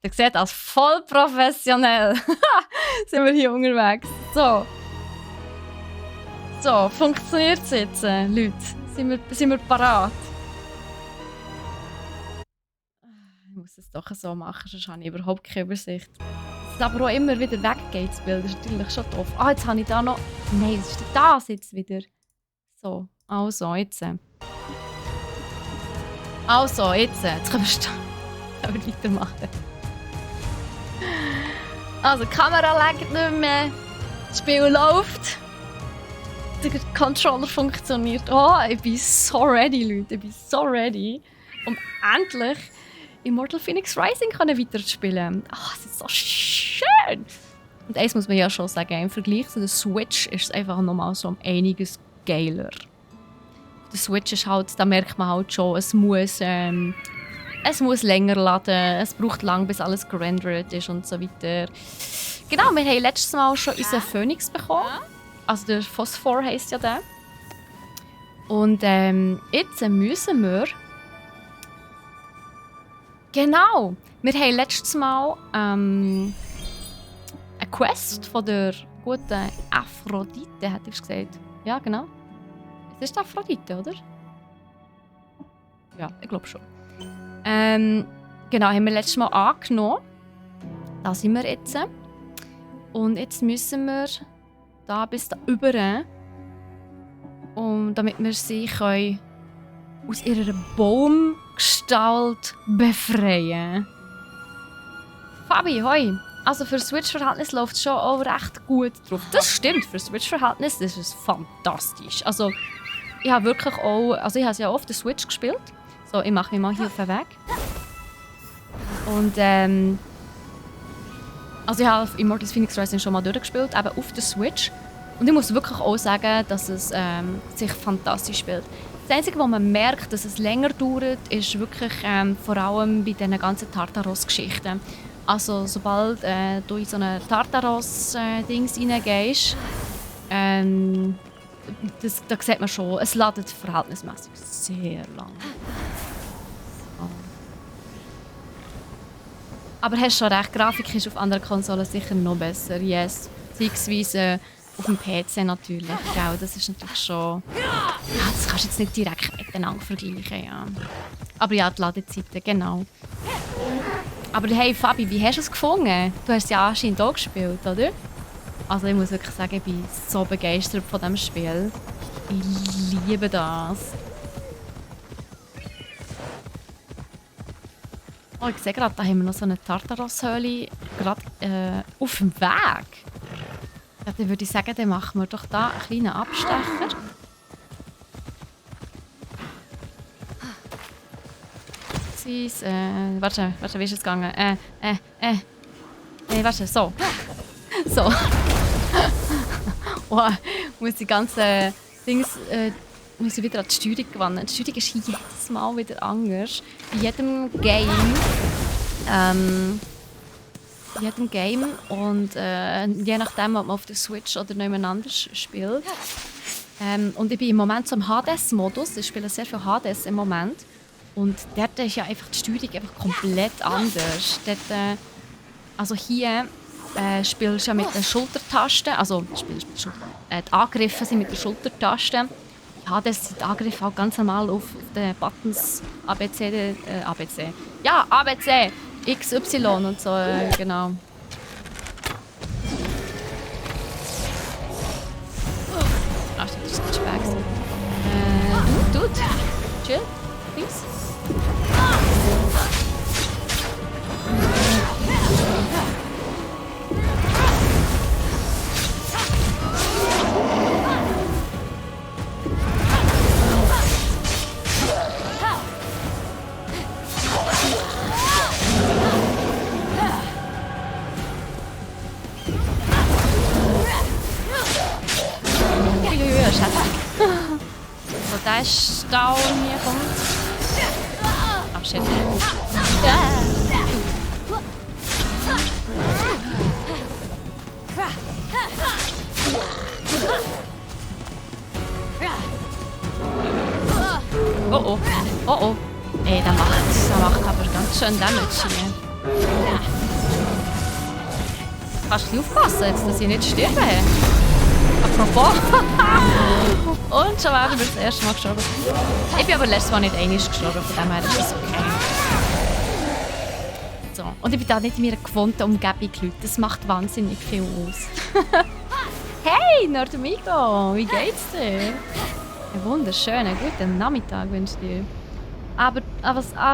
Ihr seht, als voll professionell sind wir hier unterwegs. So, funktioniert es jetzt, Leute? Sind wir parat? Ich muss es doch so machen, sonst habe ich überhaupt keine Übersicht. Dass es aber auch immer wieder weggeht, das Bild, ist natürlich schon doof. Jetzt habe ich da noch... Nein, was ist denn das jetzt wieder? So, also, jetzt. Also, jetzt können wir weitermachen. Also, die Kamera legt nicht mehr. Das Spiel läuft. Der Controller funktioniert. Ich bin so ready, Leute. Ich bin so ready. Um endlich Immortal Phoenix Rising weiterzuspielen. Es ist so schön. Und eins muss man ja schon sagen, im Vergleich zu der Switch ist es einfach nochmal so um einiges geiler. Der Switch ist halt, da merkt man halt schon, es muss länger laden, es braucht lang, bis alles gerendert ist und so weiter. Genau, wir haben letztes Mal schon unseren Phoenix bekommen. Also der Phosphor heisst ja der. Und jetzt müssen wir... Genau, wir haben letztes Mal eine Quest von der guten Aphrodite, hätte ich gesagt. Ja, genau. Es ist Aphrodite, oder? Ja, ich glaube schon. Genau, haben wir letztes Mal angenommen. Da sind wir jetzt. Und jetzt müssen wir da bis da rüber, damit wir sie können aus ihrer Baumgestalt befreien. Fabi, hoi! Also für Switch-Verhältnis läuft es schon auch recht gut drauf. Das stimmt, für Switch-Verhältnis ist es fantastisch. Also ich habe wirklich auch, also ich habe es ja auf der Switch gespielt. So, ich mache mich mal hier auf den Weg. Und also ich habe Immortal Phoenix Rising schon mal durchgespielt, eben auf der Switch. Und ich muss wirklich auch sagen, dass es sich fantastisch spielt. Das Einzige, was man merkt, dass es länger dauert, ist wirklich vor allem bei diesen ganzen Tartaros-Geschichten. Also sobald du in so eine Tartaros-Dings reingehst, da sieht man schon, es ladet verhältnismäßig sehr lang. Oh. Aber hast schon recht, die Grafik ist auf anderen Konsolen sicher noch besser. Yes, beziehungsweise auf dem PC natürlich. Gell? Das ist natürlich schon... Ja, das kannst du jetzt nicht direkt miteinander vergleichen. Ja. Aber ja, die Ladezeiten, genau. Aber hey Fabi, wie hast du es gefunden? Du hast es ja anscheinend auch gespielt, oder? Also ich muss wirklich sagen, ich bin so begeistert von diesem Spiel. Ich liebe das. Oh, ich sehe gerade, da haben wir noch so eine Tartaros-Höhle gerade auf dem Weg. Ja, dann würde ich sagen, dann machen wir doch da einen kleinen Abstecher. Warte, wie ist es gegangen? Nee, warte, so. So. Oh, ich muss die ganzen Dings muss ich wieder an die Steuerung gewöhnen. Die Steuerung ist jedes Mal wieder anders. Bei jedem Game. Und je nachdem, ob man auf der Switch oder nebeneinander spielt. Und ich bin im Moment so im Hades-Modus. Ich spiele sehr viel Hades im Moment. Und dort ist ja einfach die Steuerung einfach komplett anders. Dort, also hier spielst du ja mit den Schultertasten. Also die Angriffe sind mit den Schultertasten. Ja, das sind die Angriffe auch ganz normal auf den Buttons ABC. Ja, ABC, X, Y und so, genau. Ach, das ist nicht schwer gewesen. Dude, chill, please. So, da ist Down hier kommt. Ach shit. Oh oh. Oh oh. Ey, der macht aber ganz schön Damage hier. Kannst du aufpassen, jetzt, dass ich nicht sterbe? Apropos. Und schon werden wir das erste Mal gestorben. Ich bin aber letztes Mal nicht einmal gestorben, von dem her ist es okay. So. Und ich bin da nicht in meiner gewohnten Umgebung, Leute. Das macht wahnsinnig viel aus. Hey, Nordamigo, wie geht's dir? Einen wunderschönen, guten Nachmittag wünsche ich dir. Aber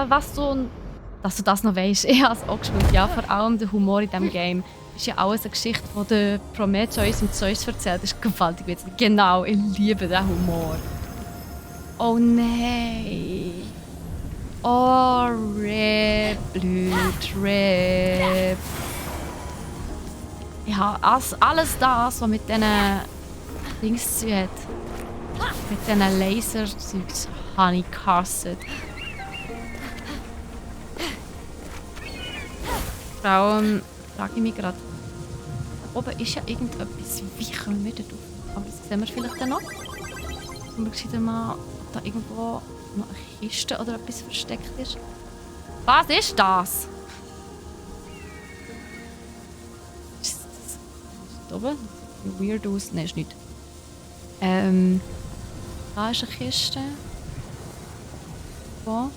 was du... Dass du das noch weißt, ich habe es auch gespielt. Ja, vor allem der Humor in diesem Game. Ist ja alles eine Geschichte, die der Prometheus und Zeus erzählt. Das ist gewaltig witzig. Genau, ich liebe diesen Humor. Oh nein. Oh, RIP, Leute, RIP. Ja, alles das, was mit diesen Dings zu tun hat. Mit diesen Laserzeugs habe ich gehasst. Vor allem frage ich mich gerade, da oben ist ja irgendetwas. Wie kommen wir da drauf? Aber das sehen wir vielleicht dann noch. Und wir sehen mal, ob da irgendwo noch eine Kiste oder etwas versteckt ist. Was ist das? Ist das da oben? Weird aus. Nein, ist nicht. Da ist eine Kiste. Wo?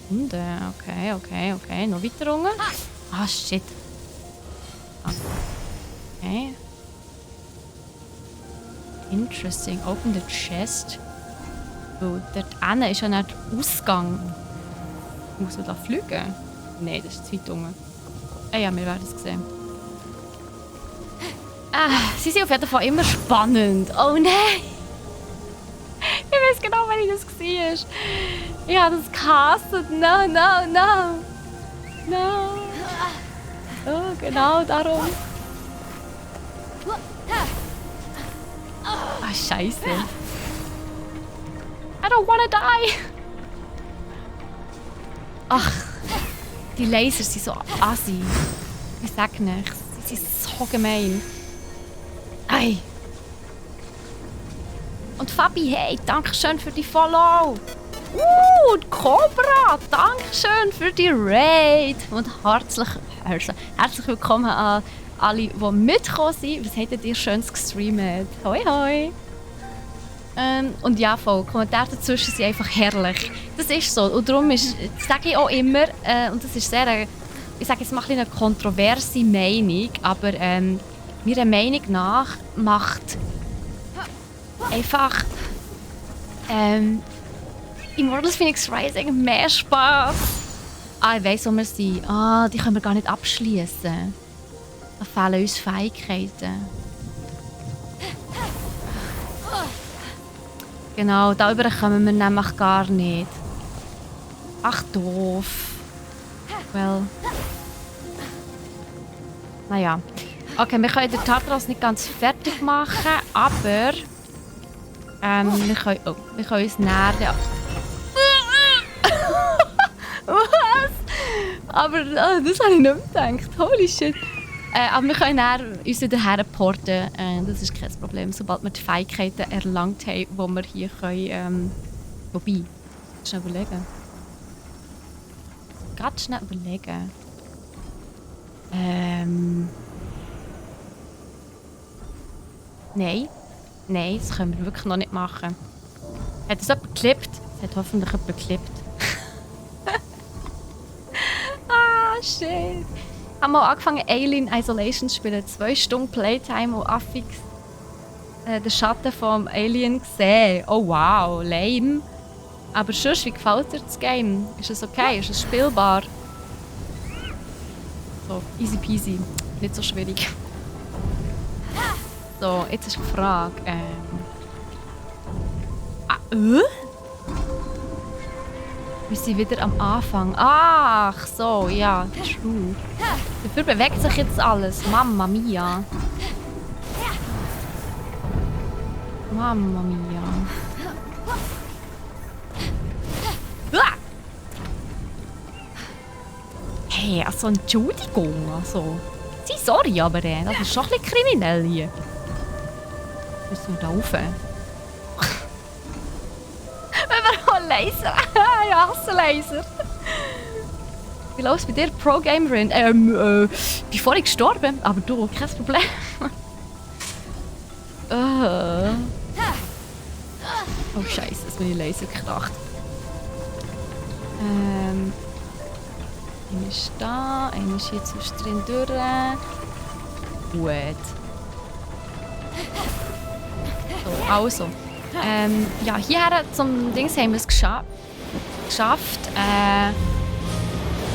Okay. Noch weiter unten. Ah, shit. Okay. Interesting. Open the chest. Oh, dort hinten ist ja nicht der Ausgang. Muss man da fliegen? Nein, das ist zu weit unten. Ah ja, wir werden es sehen. Sie sind auf jeden Fall immer spannend. Oh nein! Ich weiß genau, wann ich das war. Ich habe das gehasst. No. Oh, genau darum. Ah, scheiße. I don't wanna die. Ach, die Lasers sind so assi. Ich sag nichts. Sie sind so gemein. Ei. Und Fabi, hey, danke schön für die Follow. Und Cobra, danke schön für die Raid. Und herzlich willkommen an alle, die mitgekommen sind. Was habt ihr schönes gestreamt? Hoi. Und ja, voll, Kommentare dazwischen sind einfach herrlich. Das ist so. Und darum sage ich auch immer, und das ist sehr, ich sage jetzt mal eine kontroverse Meinung, aber meiner Meinung nach macht einfach Immortals Fenyx Rising mehr Spaß. Ah, ich weiss, wo wir sind. Ah, die können wir gar nicht abschließen. Da fehlen uns Fähigkeiten. Genau, darüber kommen wir nämlich gar nicht. Ach, doof. Well. Naja. Okay, wir können den Tartaros nicht ganz fertig machen, aber wir können uns näher... Was? Aber das habe ich nicht mehr gedacht. Holy shit. Aber wir können uns wieder herporten. Das ist kein Problem, sobald wir die Fähigkeiten erlangt haben, die wir hier können. Wobei, schnell überlegen. Ganz schnell überlegen. Nein, das können wir wirklich noch nicht machen. Hat das jemand geklippt? Es hat hoffentlich jemand geklippt. Ah, shit. Ich habe mal angefangen, Alien Isolation zu spielen. 2 Stunden Playtime und affix den Schatten vom Alien gesehen. Oh wow, lame. Aber sonst, wie gefällt dir das Game? Ist es okay? Ist es spielbar? So, easy peasy. Nicht so schwierig. So, jetzt ist die Frage. Wir sind wieder am Anfang. Ach so, ja, true. Dafür bewegt sich jetzt alles. Mamma mia. Mamma mia. Hey, also Entschuldigung. Also, sorry, aber das ist schon ein bisschen kriminell hier. Müssen wir da rauf? Oh, Laser. Ich hasse Laser. Wie läuft's bei dir? Pro-Gamerin? Bin vorhin gestorben, aber du, kein Problem. Oh Scheiße, das bin ich Laser gedacht. Einer ist da, einer ist hier zwischendrin durch. Gut. So, also. Ja, hierher zum Dings haben wir es geschafft. Das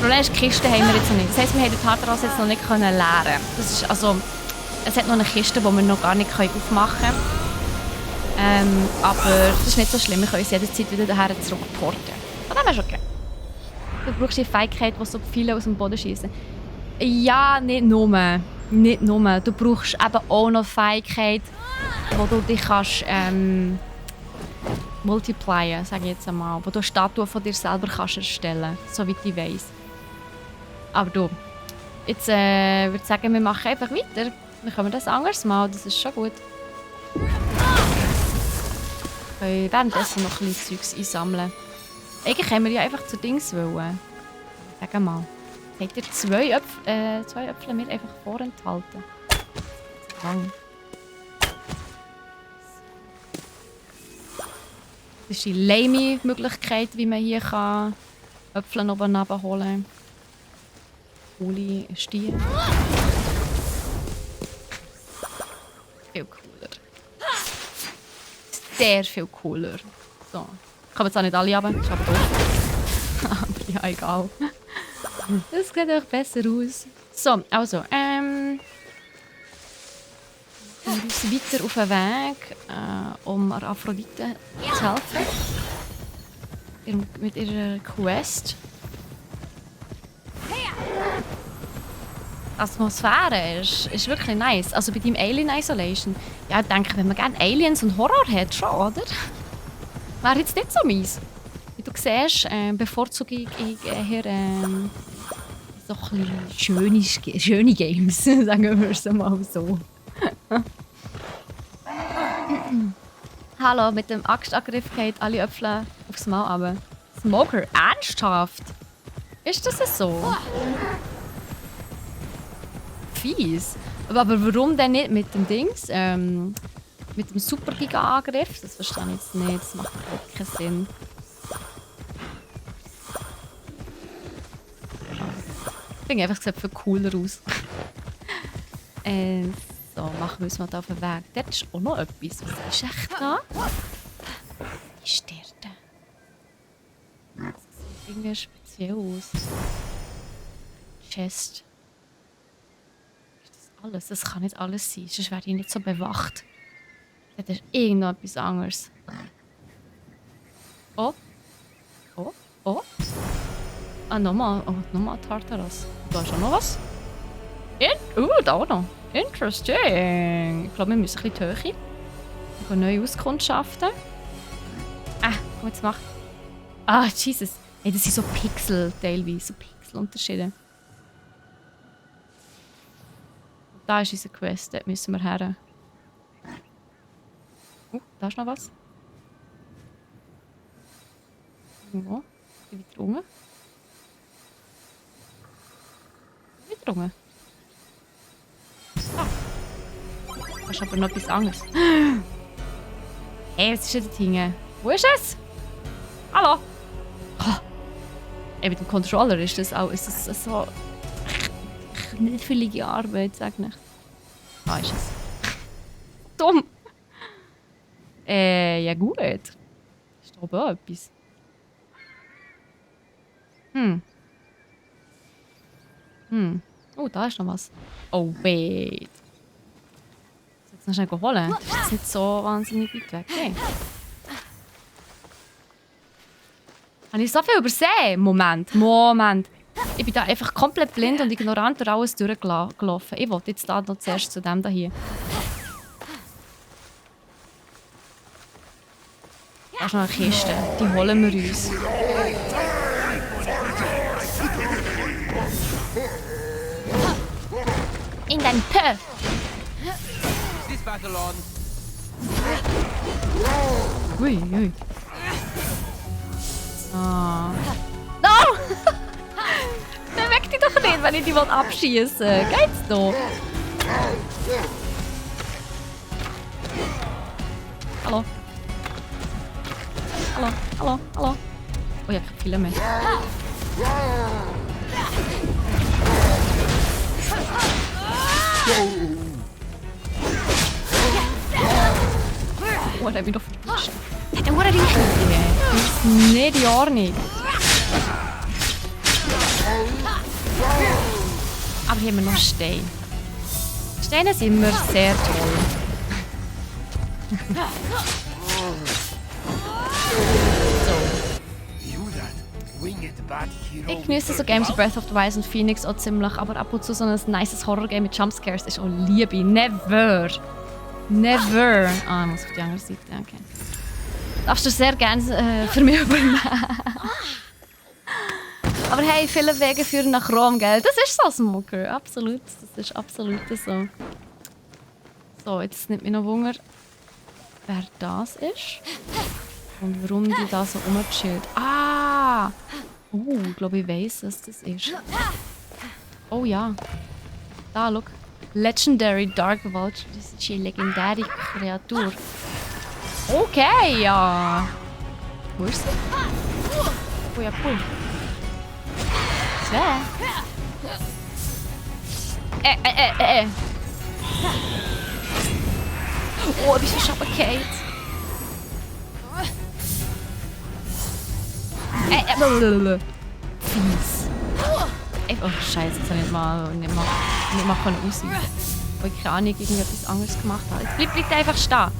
Problem ist, die Kiste haben wir jetzt noch nicht. Das heisst, wir haben den Tartaros jetzt noch nicht leeren. Das ist also, es hat noch eine Kiste, die wir noch gar nicht aufmachen können. Aber das ist nicht so schlimm. Wir können uns jederzeit wieder daher zurückporten. Von dem ist okay. Du brauchst die Fähigkeit, die so viele aus dem Boden schießen. Ja, nicht nur. Nicht nur. Du brauchst eben auch noch Fähigkeit, wo du dich kannst, multiplyen, sage ich jetzt einmal. Wo du eine Statue von dir selber kannst erstellen kannst, soweit ich weiss. Aber du, jetzt würde ich sagen, wir machen einfach weiter. Wir können das anderes Mal, das ist schon gut. Wir können währenddessen noch ein bisschen Zeugs einsammeln. Eigentlich haben wir ja einfach zu Dings wollen. Sag mal. Habt ihr zwei Äpfel mir einfach vorenthalten? Lang. Das ist die lame Möglichkeit, wie man hier kann Äpfel oben runterholen kann. Coole Stier. Viel cooler. Sehr viel cooler. So. Kommen jetzt auch nicht alle runter, ist aber doof. Aber ja, egal. Das sieht auch besser aus. So, also, wir uns weiter auf den Weg, um Aphrodite zu helfen. Mit ihrer Quest. Die Atmosphäre ist wirklich nice. Also bei deinem Alien Isolation. Ja, ich denke, wenn man gerne Aliens und Horror hat, schon, oder? Wäre jetzt nicht so meins. Wie du siehst, bevorzuge ich eher so ein bisschen schöne Games, sagen wir es mal so. Hallo, mit dem Axtangriff geht alle Äpfel aufs Maul runter. Smoker, ernsthaft? Ist das so? Fies. Aber warum denn nicht mit dem Dings? Mit dem Super-Giga-Angriff? Das verstehe ich jetzt nicht. Das macht überhaupt keinen Sinn. Ich finde einfach, es sieht viel cooler aus. So, machen wir uns mal auf den Weg. Dort ist auch noch etwas. Was ist echt da? Die Sterne. Das sieht irgendwie speziell aus. Chest. Ist das alles? Das kann nicht alles sein. Sonst wäre ich nicht so bewacht. Das ist irgendwo etwas anderes. Oh. Oh. Oh. Ah, nochmal. Oh, nochmal Tartaros. Da ist auch noch was. Da auch noch. Interesting. Ich glaube, wir müssen ein bisschen die Höhe. Wir können neue Auskundschaften. Komm, jetzt mach. Ah, Jesus. Hey, das sind so Pixel teilweise. So Pixelunterschiede. Da ist unsere Quest. Dort müssen wir her. Da ist noch was. Irgendwo. Weiter unten. Weiter unten. Das ist aber noch etwas anderes. Hey, was ist denn da hinten? Wo ist es? Hallo? Oh. Ey, mit dem Controller ist das auch so knifflige Arbeit, sag ich. Da ist es. Dumm! Ja gut. Ist da oben auch etwas? Oh, da ist noch was. Oh, wait. Jetzt noch schnell holen. Das ist jetzt nicht so wahnsinnig weit weg. Okay. Habe ich so viel übersehen? Moment. Ich bin da einfach komplett blind und ignorant durch alles durchgelaufen. Ich wollte jetzt da noch zuerst zu dem hier. Da ist noch eine Kiste. Die holen wir uns. In dein Pö! Ui. Ah. No! Beweg dich doch nicht, wenn ich dich abschießen will. Geht's doch? Hallo? Hallo? Hallo? Hallo? Oh, ich habe keine mehr. Oh, der hat mich doch verpasst. Der wurde nicht mehr. Das ist nicht in Ordnung. Aber hier haben wir noch Steine. Steine sind immer sehr toll. Ich genieße so Games wie Breath of the Wild und Phoenix auch ziemlich, aber ab und zu so ein nices Horror-Game mit Jumpscares ist auch Liebe. Never! Never! Ah, ich muss auf die andere Seite, okay. Darfst du sehr gerne für mich übernehmen. Aber hey, viele Wege führen nach Rom, gell? Das ist so, Smoker. Absolut. Das ist absolut so. So, jetzt nimmt mich noch Wunder, wer das ist. Und warum die da so rumchillt. Ah! Ich glaube, ich weiss, was das ist. Oh ja. Da, schau. Legendary Dark Vulture. Das ist eine legendäre Kreatur. Okay, ja. Wo ist sie? Oh ja, cool. Oh, bist du schon Kate? Fies. Oh, Scheiße, jetzt habe ich nicht mal aussehen. Weil ich keine Ahnung, irgendetwas anderes gemacht habe. Jetzt bleibt einfach stehen.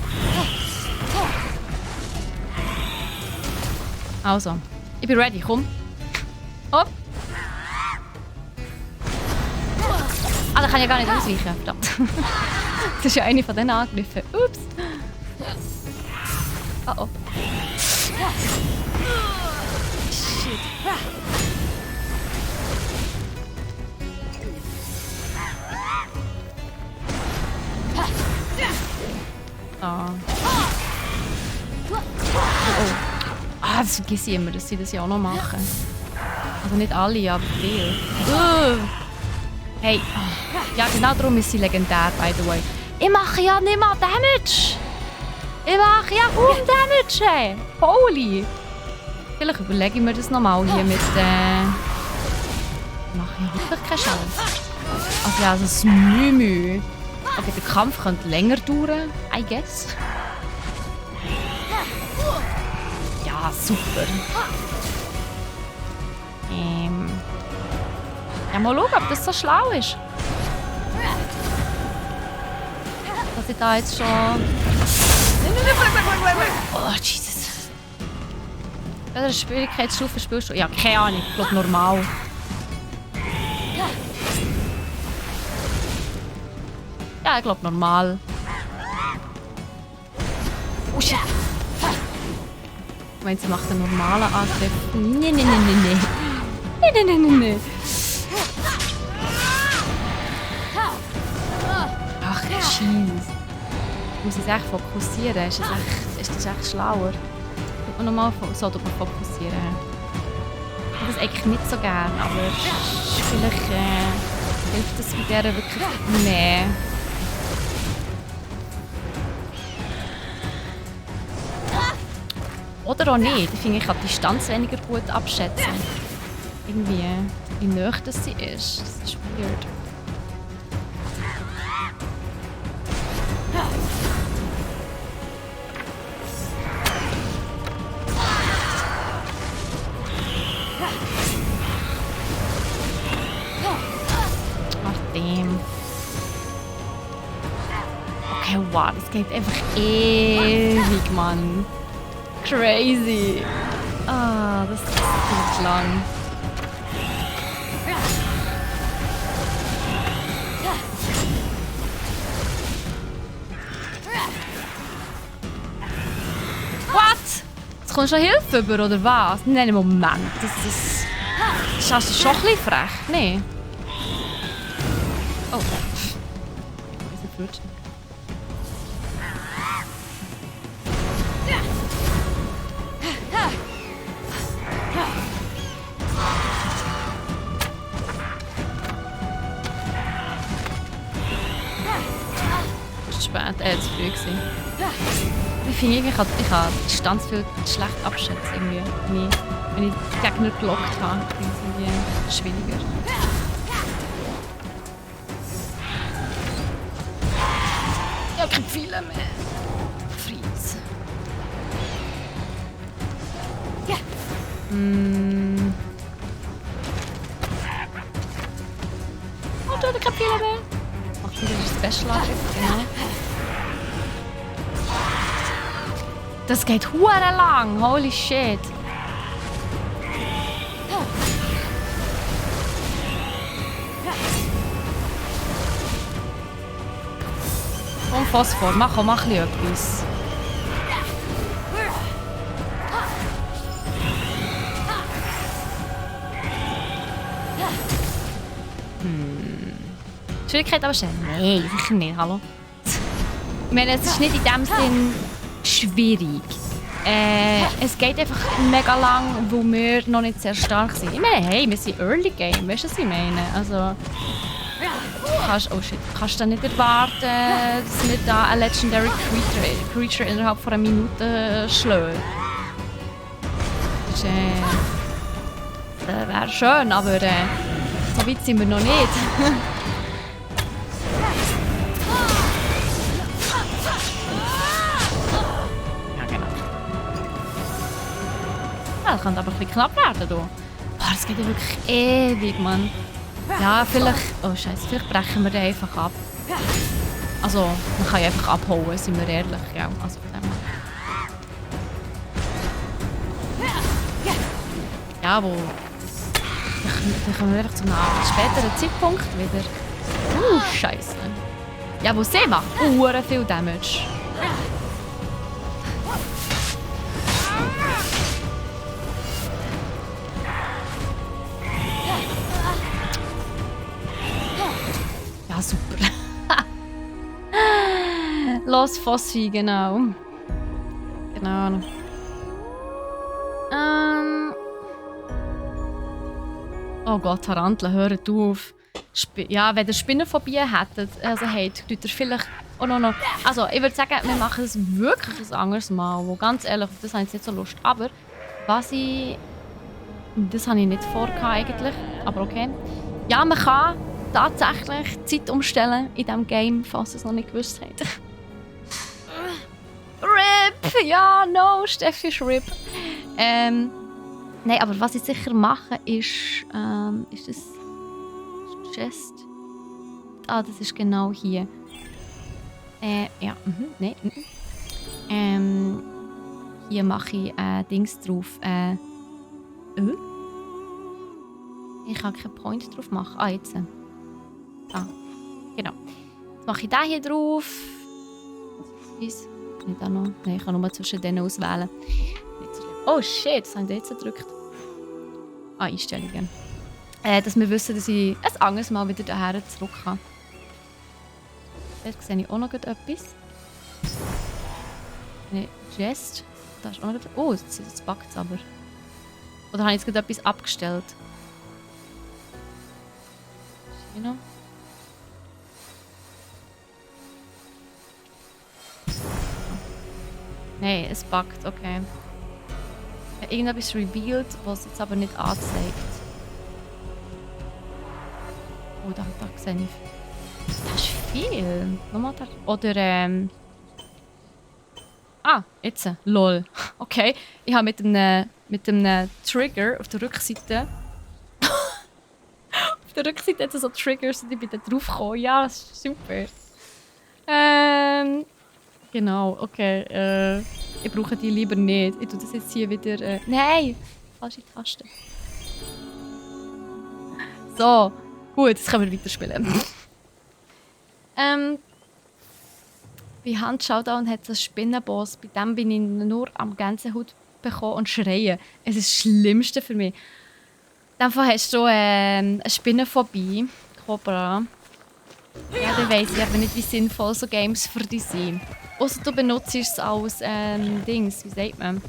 Also, ich bin ready, komm. Hopp. Ah, da kann ich gar nicht ausweichen. Verdammt. Das ist ja eine von diesen Angriffen. Ups. Oh oh. Shit. Ah. Oh, oh. Ah, das vergesse ich immer, dass sie das ja auch noch machen. Also nicht alle, aber viele. Hey. Ja, genau darum ist sie legendär, by the way. Ich mache ja nicht mal Damage. Ich mache ja kaum Damage. Hey. Holy. Vielleicht überlege ich mir das nochmal hier mit Ich mache ja wirklich keinen Schaden. Also ja, das ist Mühe. Okay, der Kampf könnte länger dauern, I guess. Ja, super. Ja, mal schauen, ob das so schlau ist. Dass ich da jetzt schon... Oh, Jesus. Welche Schwierigkeitsstufe spielst du? Ja, keine Ahnung. Ich glaube, normal. Ja, ich glaube, normal. Oh, shit. Ich meine, sie macht einen normalen Angriff. Nee. Nee. Ach, Scheiße. Ich muss es echt fokussieren. Ist das echt schlauer? Tut man nochmal so fokussieren. Ich habe das eigentlich nicht so gern, aber vielleicht hilft das bei der wirklich mehr. Oder auch nicht. Ich finde, ich kann die Distanz weniger gut abschätzen. Irgendwie, wie nah das sie ist. Das ist weird. Okay, wow, das geht einfach ewig, Mann. Crazy. Ah, das ist viel lang. What? Jetzt kommst du schon Hilfe über, oder was? Nein, Moment. Das ist schon ein bisschen frech. Nee. Oh. Das ist nicht spät, zu früh gewesen. Ich finde, ich kann die Distanz viel schlecht abschätzen, irgendwie. Wenn ich die Gegner gelockt habe, finde ich es irgendwie schwieriger. Ich habe keine Pfeile mehr. Freeze. Ja. Oh, du hast keine Pfeile mehr. Macht wieder ein Special-Angriff, genau. Das geht hure lang, holy shit. Komm, Phosphor, mach ein bisschen etwas. Schwierigkeit aber schnell. Nein, sicher nicht, hallo. Ich meine, es ist nicht in dem Sinn schwierig. Es geht einfach mega lang, weil wir noch nicht sehr stark sind. Ich meine, hey, wir sind Early Game, weißt du, was ich meine? Also, kannst du nicht erwarten, dass wir da eine Legendary Creature innerhalb von einer Minute schlagen. Das wäre schön, aber so weit sind wir noch nicht. Das könnte aber ein bisschen knapp werden hier. Boah, das geht ja wirklich ewig, Mann. Ja, vielleicht... Oh Scheiße, vielleicht brechen wir den einfach ab. Also, man kann ja einfach abhauen, sind wir ehrlich. Ja, also ja, wo... Dann kommen wir einfach zu einem späteren Zeitpunkt wieder. Scheiße. Ja, wo sie macht viel Damage. Ja, super. Los, Fossi, genau. Genau. Oh Gott, Taranteln, hört auf. Ja, wenn ihr Spinnenphobie hättet, tut ihr vielleicht auch noch... Also, ich würde sagen, wir machen es wirklich ein anderes Mal. Wo, ganz ehrlich, das habe ich jetzt nicht so Lust. Aber, was ich... Das habe ich nicht vorgehabt eigentlich, aber okay. Ja, man kann tatsächlich Zeit umstellen in diesem Game, falls ihr es noch nicht gewusst habt. RIP! Ja, no, Steffi ist RIP. Nein, aber was ich sicher mache, ist das Chest. Ah, das ist genau hier. Ja, nein. Hier mache ich Dings drauf. Ich kann keinen Point drauf machen. Ah, jetzt. Ah, genau. Jetzt mache ich den hier drauf. Nicht da noch. Nein, ich kann nur zwischen denen auswählen. Oh shit, was haben die jetzt gedrückt? Ah, Einstellungen. Dass wir wissen, dass ich ein anderes Mal wieder daher zurück kann. Jetzt sehe ich auch noch etwas. Eine Chest. Da ist auch noch etwas. Oh, jetzt backt es aber. Oder habe ich jetzt gerade etwas abgestellt? Genau. Nein, es backt, okay. Irgendetwas revealed, was jetzt aber nicht anzeigt. Oh, da sehe ich. Das ist viel. Nochmal da. Oder, Ah, jetzt. Lol. Okay. Ich habe mit einem Trigger auf der Rückseite. Auf der Rückseite hat es so Triggers und ich bin da drauf gekommen. Ja, das ist super. Genau, okay. Ich brauche die lieber nicht. Ich tue das jetzt hier wieder... Nein! Falsche Taste. So, gut, jetzt können wir weiterspielen. Bei Hand Showdown hat es einen Spinnenboss. Bei dem bin ich nur am Gänsehaut bekommen und schreien. Es ist das Schlimmste für mich. In dem Fall hast du eine Spinnenphobie, Cobra. Ja, dann weiss ich aber nicht, wie sinnvoll so Games für dich sind. Ausser du benutzt es als Dings, wie sagt man?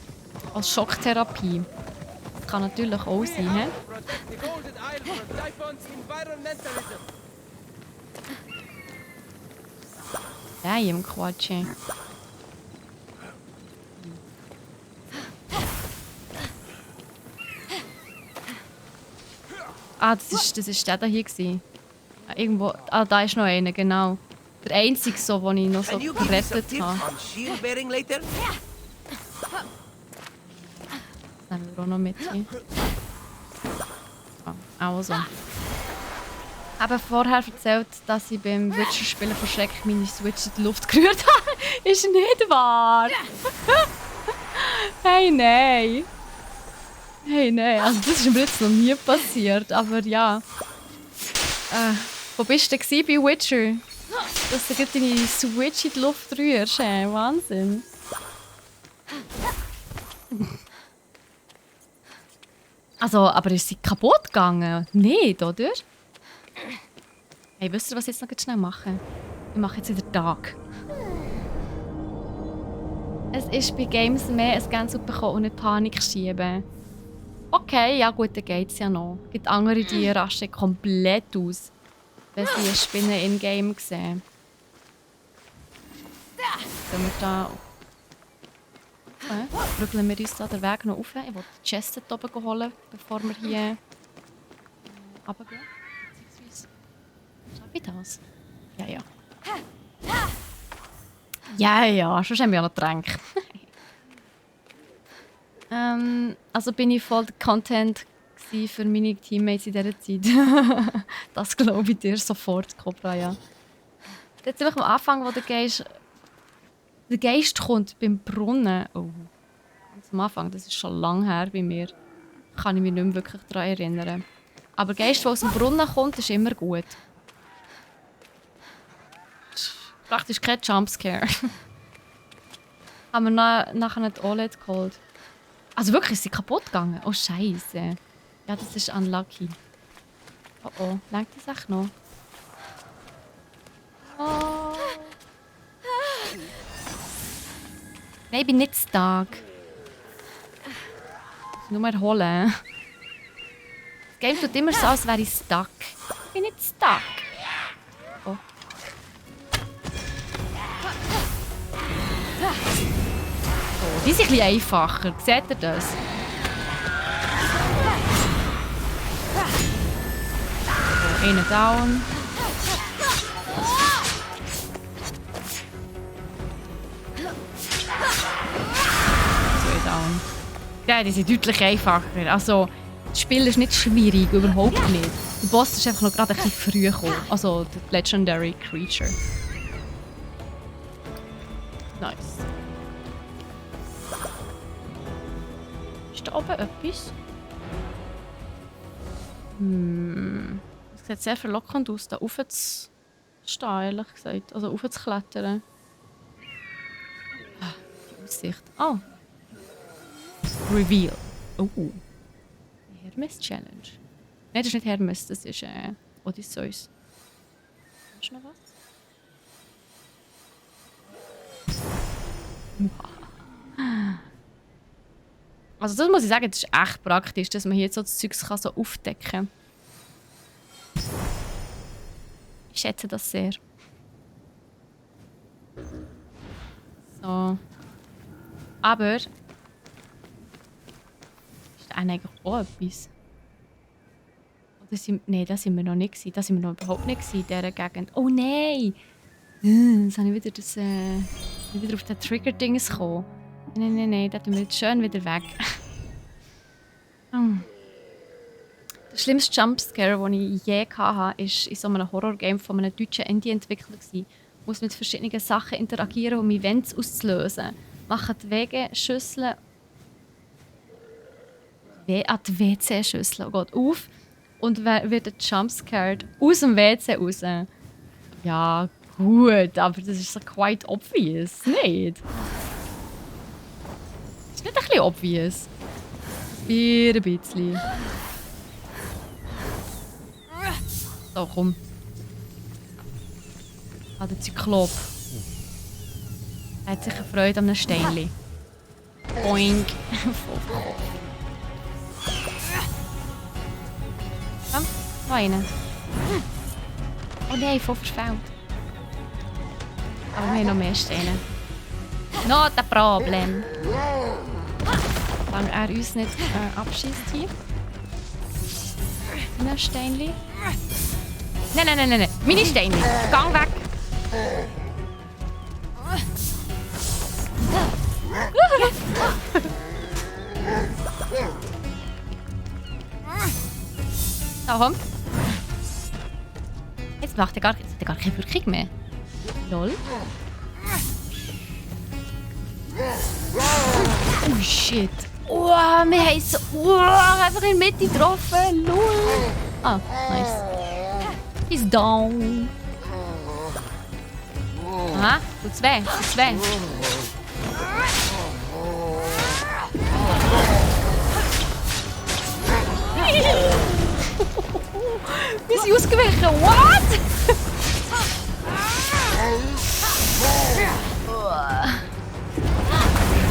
Als Schocktherapie. Das kann natürlich auch sein, hä? Damn, Quatschi. Ah, das ist der da hier gewesen. Irgendwo. Ah, da ist noch einer, genau. Der einzige, so, den ich noch so gerettet habe. Das nehmen wir auch noch mit hier. Ah, also. Ich habe vorher erzählt, dass ich beim Witcher-Spielen verschreckt meine Switch in die Luft gerührt habe. Ist nicht wahr! Hey, nein! Hey, nein, also das ist mir jetzt noch nie passiert, aber ja. Wo bist du denn bei Witcher? Dass du gerade deine Switch in die Luft rührst, hey, Wahnsinn. Also, aber ist sie kaputt gegangen? Nicht, oder? Hey, wisst ihr, was ich jetzt noch schnell mache? Ich mache jetzt wieder Tag. Es ist bei Games mehr ein Gänse bekommen und nicht Panik schieben. Okay, ja gut, dann geht's ja noch. Es gibt andere, die rasten komplett aus, wenn sie eine Spinne in-game sehen. Gehen wir da... Okay. Brügeln wir uns da den Weg noch auf. Ich will die Chest dort oben holen, bevor wir hier... runtergehen. Beziehungsweise... Schaffe ich das? Ja, ja. Ja, ja, sonst haben wir ja noch Tränke. Also bin ich voll der Content für meine Teammates in dieser Zeit. Das glaube ich dir sofort, Cobra, ja. Jetzt einfach am Anfang, wo der Geist kommt beim Brunnen. Oh. Ganz am Anfang, das ist schon lange her bei mir. Kann ich mich nicht mehr wirklich daran erinnern. Aber der Geist, der aus dem Brunnen kommt, ist immer gut. Praktisch kein Jumpscare. Haben wir nachher nicht OLED geholt. Also wirklich, ist sie kaputt gegangen? Oh, Scheiße. Ja, das ist unlucky. Oh oh, lenkt das echt noch? Oh. Nein, ich bin nicht stuck. Ich muss nur mal holen. Das Game tut immer so, als wäre ich stuck. Ich bin nicht stuck. Oh. Oh, die sind ein bisschen einfacher. Seht ihr das? So, einen down. Zwei down. Ja, die sind deutlich einfacher. Also, das Spiel ist nicht schwierig, überhaupt nicht. Der Boss ist einfach noch gerade ein bisschen früh gekommen. Also, der Legendary Creature. Nice. Ist da oben etwas? Es sieht sehr verlockend aus, da rauf zu stehen, ehrlich gesagt. Also rauf zu klettern. Die Aussicht. Oh. Reveal. Oh. Hermes Challenge. Nein, das ist nicht Hermes, das ist Odysseus. Hast du noch was? Also das muss ich sagen, das ist echt praktisch, dass man hier jetzt so das Zeug so aufdecken kann. Ich schätze das sehr. So. Aber... ist da eigentlich auch etwas? Nein, da sind wir noch nicht gewesen. Da sind wir noch überhaupt nicht gewesen, in dieser Gegend. Oh nein! Jetzt habe ich wieder auf den Trigger-Dings gekommen. Nein, da tun wir jetzt schön wieder weg. Der schlimmste Jumpscare, den ich je hatte, war in so einem Horror-Game von einem deutschen Indie-Entwickler. Ich muss mit verschiedenen Sachen interagieren, um Events auszulösen. Machen die WC-Schüsseln die WC-Schüssel auf und wird jumpscared aus dem WC raus. Ja, gut, aber das ist so quite obvious, nicht? Ist nicht ein bisschen obvious? Ein bisschen. So, komm. Ah, der Zyklop. Er hat sicher Freude an einem Steinchen. Boink. Komm, noch einen. Oh nein, voll verfehlt. Oh, wir haben noch mehr Steine. Not a problem. Solange er uns nicht abschießt hier. Ein Steinchen. Nein. Meine Steine. Gang weg. Da komm. Jetzt macht er gar keine Wirkung mehr. Lol. Oh shit. Oh, wir haben es einfach in die Mitte getroffen. Lol. Ah, nice. He's down. Aha, tut's weh. Wir sind ausgewichen. What?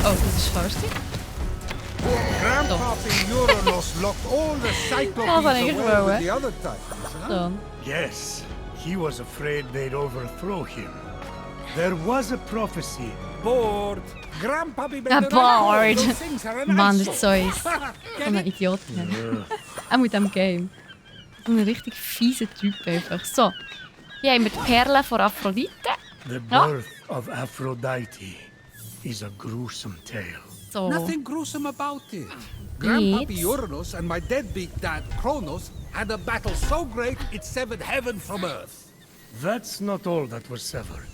Oh, das ist Farsi. Grandpappy Uranus locked all the Cyclopes away with the other Titans, huh? Yes, he was afraid they'd overthrow him. There was a prophecy. Bored. Grandpappy Bored. those things are an Mann, das eyesore. ist so eins. So ein Idiot. Auch mit diesem Game. So ein richtig fieser Typ einfach. So, hier haben wir die Perle von Aphrodite. The birth of Aphrodite is a gruesome tale. So. Nothing gruesome about it. Grandpappy Uranus and my deadbeat dad Kronos had a battle so great it severed heaven from earth. That's not all that was severed.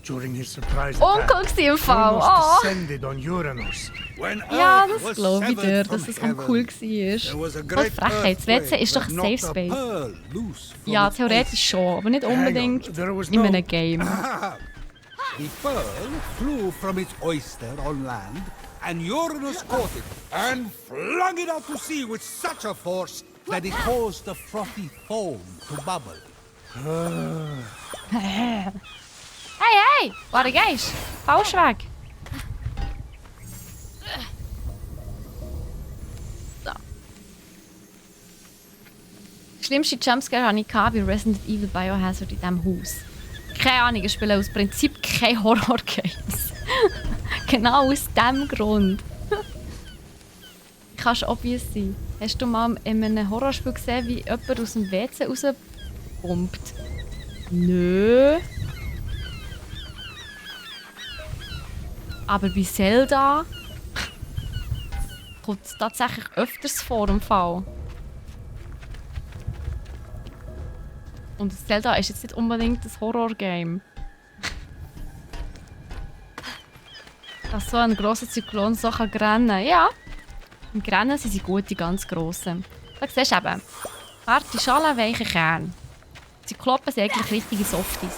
During his surprise Uncool attack, gewesen im Fall. Kronos Oh. descended on Uranus. When Ja, earth das was glaube ich dir, severed dass from es uncool heaven, there war. was a Voll great Frechheit. Das WC ist doch ein earthquake Safe that knocked a Space. pearl loose from Ja, its theoretisch schon, aber nicht unbedingt Hang on, there was in no- einem Game. The pearl flew from its oyster on land, and Uranus caught it and flung it out to sea with such a force that it caused the frothy foam to bubble. Hey, waar gehst du? Falsch weg. So. Der schlimmste Jumpscare hatte ich bei Resident Evil Biohazard in diesem Haus. Keine Ahnung, ich spiele aus Prinzip keine Horror-Games. Genau aus diesem Grund. Kannst obvious sein. Hast du mal in einem Horrorspiel gesehen, wie jemand aus dem WC rauspumpt? Nö. Aber bei Zelda kommt es tatsächlich öfters vor im Fall. Und Zelda ist jetzt nicht unbedingt ein Horror-Game. Dass so ein grosser Zyklon so kann rennen. Ja, im Rennen sind sie gut, die ganz grossen. Da siehst du eben, harte Schale, weiche Kern. Zyklopen sind eigentlich richtige Softies.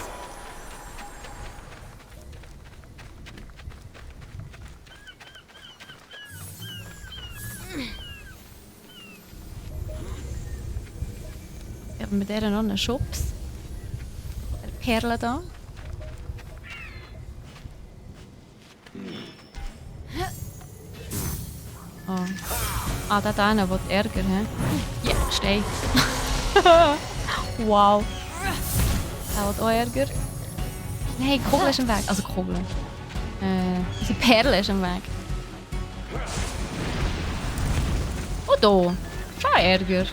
Geben wir der noch einen Schubs. Der Perle da. Oh. Ah, da einer will Ärger, hä? Ja, steh. Wow. Der will auch Ärger. Nein, die Kugel ist im Weg. Also die Kugel. Unsere Perle ist im Weg. Und da. Schon Ärger.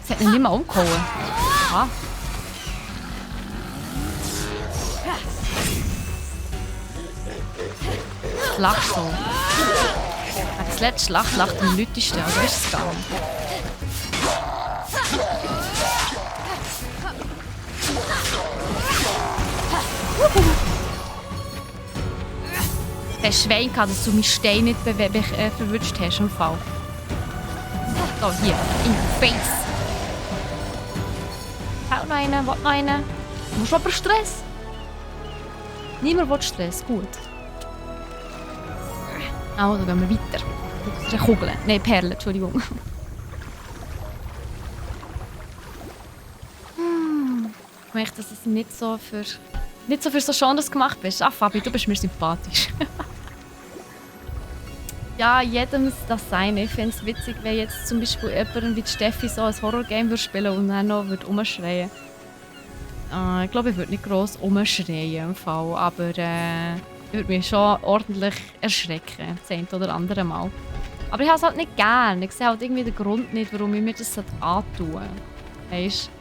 Sie hat ihn nicht mehr umgehauen. Ah. Das lacht so. Das letzte lacht am lautesten. Also ist es gegangen. Der Schwein kann, dass du meinen Stein nicht verwünscht hast im Fall. So, hier, in the face. Haut noch einen, will noch einen. Du musst aber Stress. Niemand will Stress, gut. Also gehen wir weiter. Mit einer Kugel. Nein, Perle, Entschuldigung. Ich möchte, dass es nicht so für so Genres gemacht bist. Ach, Fabi, du bist mir sympathisch. Ja, jedem das sein. Ich finde es witzig, wenn jetzt zum Beispiel jemand wie die Steffi so ein Horror-Game spielen und dann noch rumschreien. Ich glaube, ich würde nicht gross rumschreien im Fall, aber ich würde mich schon ordentlich erschrecken, das eine oder andere Mal. Aber ich habe es halt nicht gern. Ich sehe halt irgendwie den Grund nicht, warum ich mir das antun sollte. Weißt du?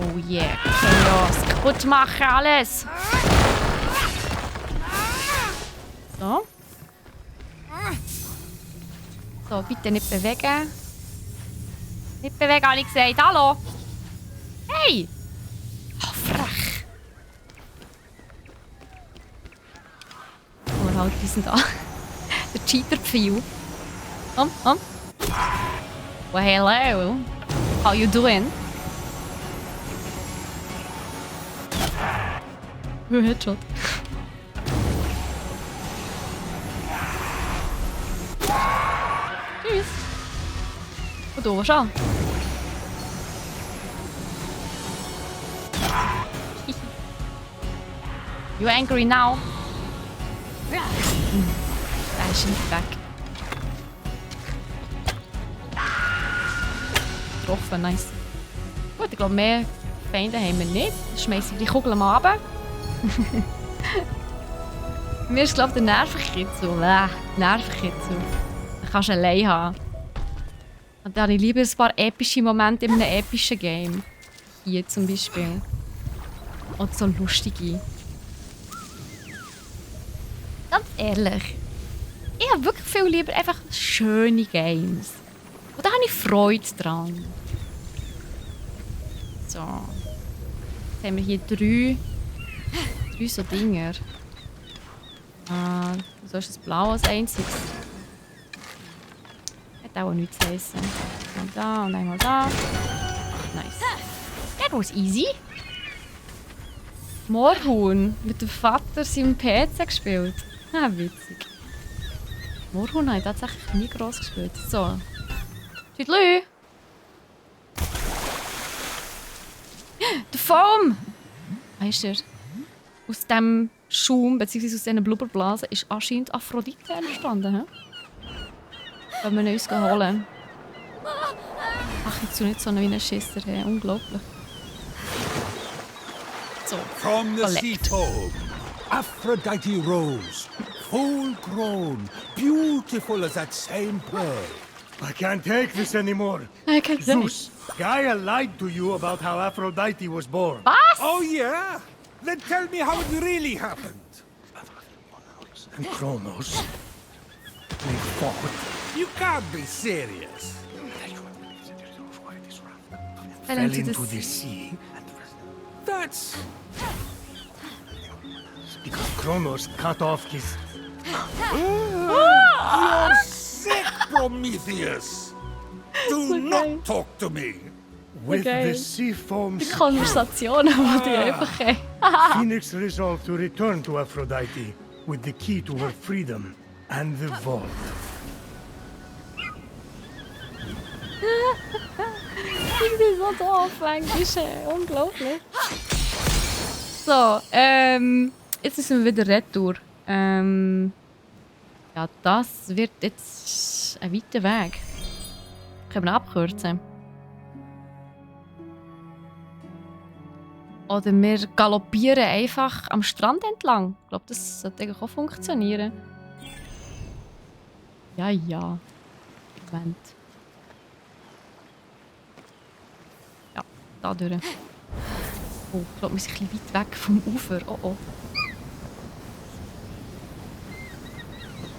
Oh yeah, Chaos. Kaputt machen alles! So. So, bitte nicht bewegen. Nicht bewegen, habe ich gesagt. Hallo! Hey! Oh, frech! Oh, halt, die sind da. Der Cheater-Pfeil. Well, hello. How you doing? Headshot. Tschüss. Und du schon. You angry now? Der ist nicht weg. Getroffen, nice. Gut, ich glaube, mehr Feinde haben wir nicht. Schmeißen wir die Kugel mal runter. Mir ist, glaube ich, der Nervenkitzel. Nervenkitzel. Den kannst du allein haben. Und da habe ich lieber ein paar epische Momente in einem epischen Game. Hier zum Beispiel. Und so lustige. Ganz ehrlich. Ich habe wirklich viel lieber einfach schöne Games. Und da habe ich Freude dran. So. Jetzt haben wir hier drei so Dinger. So ist das Blau als einziges. Hat auch nichts zu heissen. Einmal da und einmal da. Nice. That was easy. Moorhuhn mit dem Vater seinem PC gespielt. Ah, witzig. Moorhuhn habe ich tatsächlich nie gross gespielt. So. Tüdelü! Der Foam! Weißt du, aus dem Schaum bzw. aus diesen Blubberblasen ist anscheinend Aphrodite entstanden. He? Wenn wir uns holen. Ach, jetzt nicht so wie ein Schisser. He? Unglaublich. So, From the sea collect. foam, Aphrodite rose, full grown, beautiful as that same pearl. I can't take this anymore. I can say. Zeus, Gaia lied to you about how Aphrodite was born. Was? Oh yeah? Then tell me how it really happened. And Kronos, they fought. You can't be serious. Fell Fell into into the the sea. That's... Because Kronos cut off his... You're sick, Prometheus! Do not talk to me! With Okay. the sea foam Die Konversationen, die ich einfach habe. Phoenix resolved to return to Aphrodite with the key to her freedom and the vault. Ich bin so doof, eigentlich. Unglaublich. So, jetzt müssen wir wieder retour. Ja, das wird jetzt ein weiter Weg. Können wir ihn abkürzen? Oder wir galoppieren einfach am Strand entlang. Ich glaube, das sollte eigentlich auch funktionieren. Ja, ja. Moment. Ja, da durch. Oh, ich glaube, wir sind ein bisschen weit weg vom Ufer. Oh oh.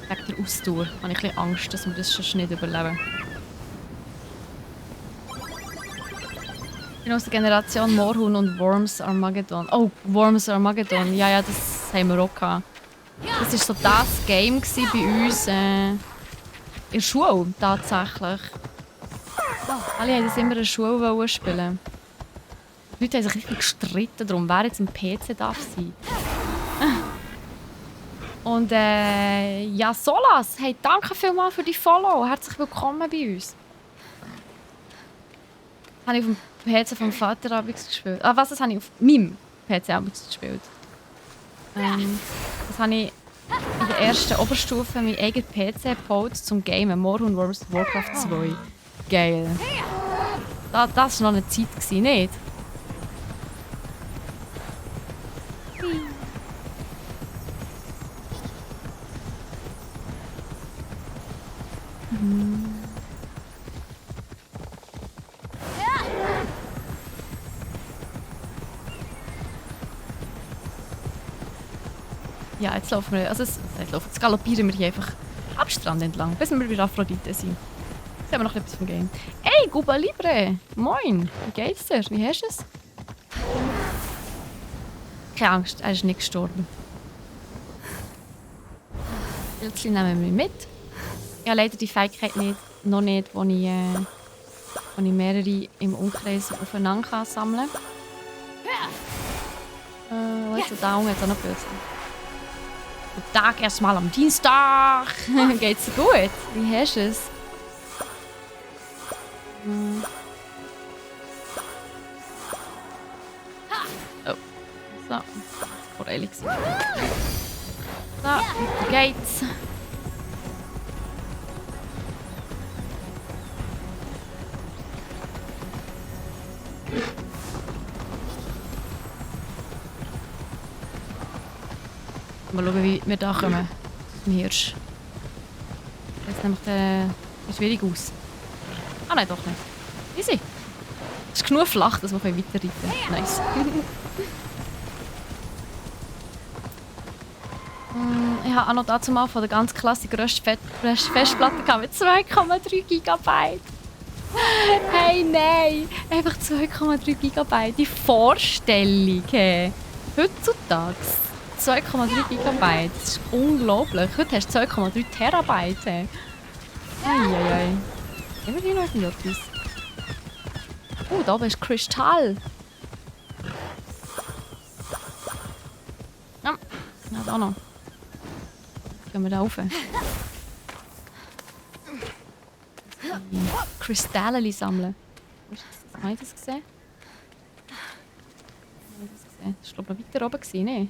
Wegen der Ausdauer habe ich ein bisschen Angst, dass wir das schon nicht überleben. Ich bin aus der Generation Moorhuhn und Worms Armageddon. Oh, Worms Armageddon. Ja, ja, das haben wir auch gehabt. Das war so das Game bei uns in der Schule, tatsächlich. Alle wollten das immer in der Schule spielen. Die Leute haben sich richtig gestritten darum, wer jetzt am PC darf sein. Und ja, Solas, hey, danke vielmals für die Follow. Herzlich willkommen bei uns. Habe ich auf dem PC vom Vater abends gespielt. Ah, was, das habe ich auf meinem PC abends gespielt. Das habe ich der ersten Oberstufe meinen eigenen PC gebaut zum Gamen. Morrowind vs. Warcraft 2. Geil. Das war noch eine Zeit, nicht? Ja, jetzt laufen wir. Also jetzt galoppieren wir hier einfach am Strand entlang, bis wir bei Aphrodite sind. Jetzt haben wir noch etwas vom Game. Ey, Cuba Libre! Moin! Wie geht's dir? Wie hast du es? Keine Angst, er ist nicht gestorben. Pilzchen nehmen wir mit. Ich habe leider die Fähigkeit noch nicht, wo ich mehrere im Umkreis aufeinander sammeln kann. Jetzt da unten hat auch noch Pilzchen. Guten Tag, erstmal am Dienstag. Geht's dir gut? Wie hast du es? Oh. So. Forelli. So, weiter geht's. Mal schauen, wie wir da kommen. Ein Hirsch. Jetzt nämlich sieht schwierig aus. Ah nein, doch nicht. Easy. Es ist genug flach, dass wir weiterreiten können. Nice. Ich habe auch noch dazu mal von der ganz klassischen Festplatte mit 2,3 GB. Hey, nein! Einfach 2,3 GB. Die Vorstellung. Hey. Heutzutage 2,3 GB. Das ist unglaublich. Heute hast du 2,3 Terabyte. Hey. Eieiei. Immerhin noch irgendetwas. Oh, da oben ist Kristall. Ja, da noch. Gehen wir da rauf. Kristalle sammeln. Habe ich das gesehen? Das war, glaube ich, noch weiter oben, ne?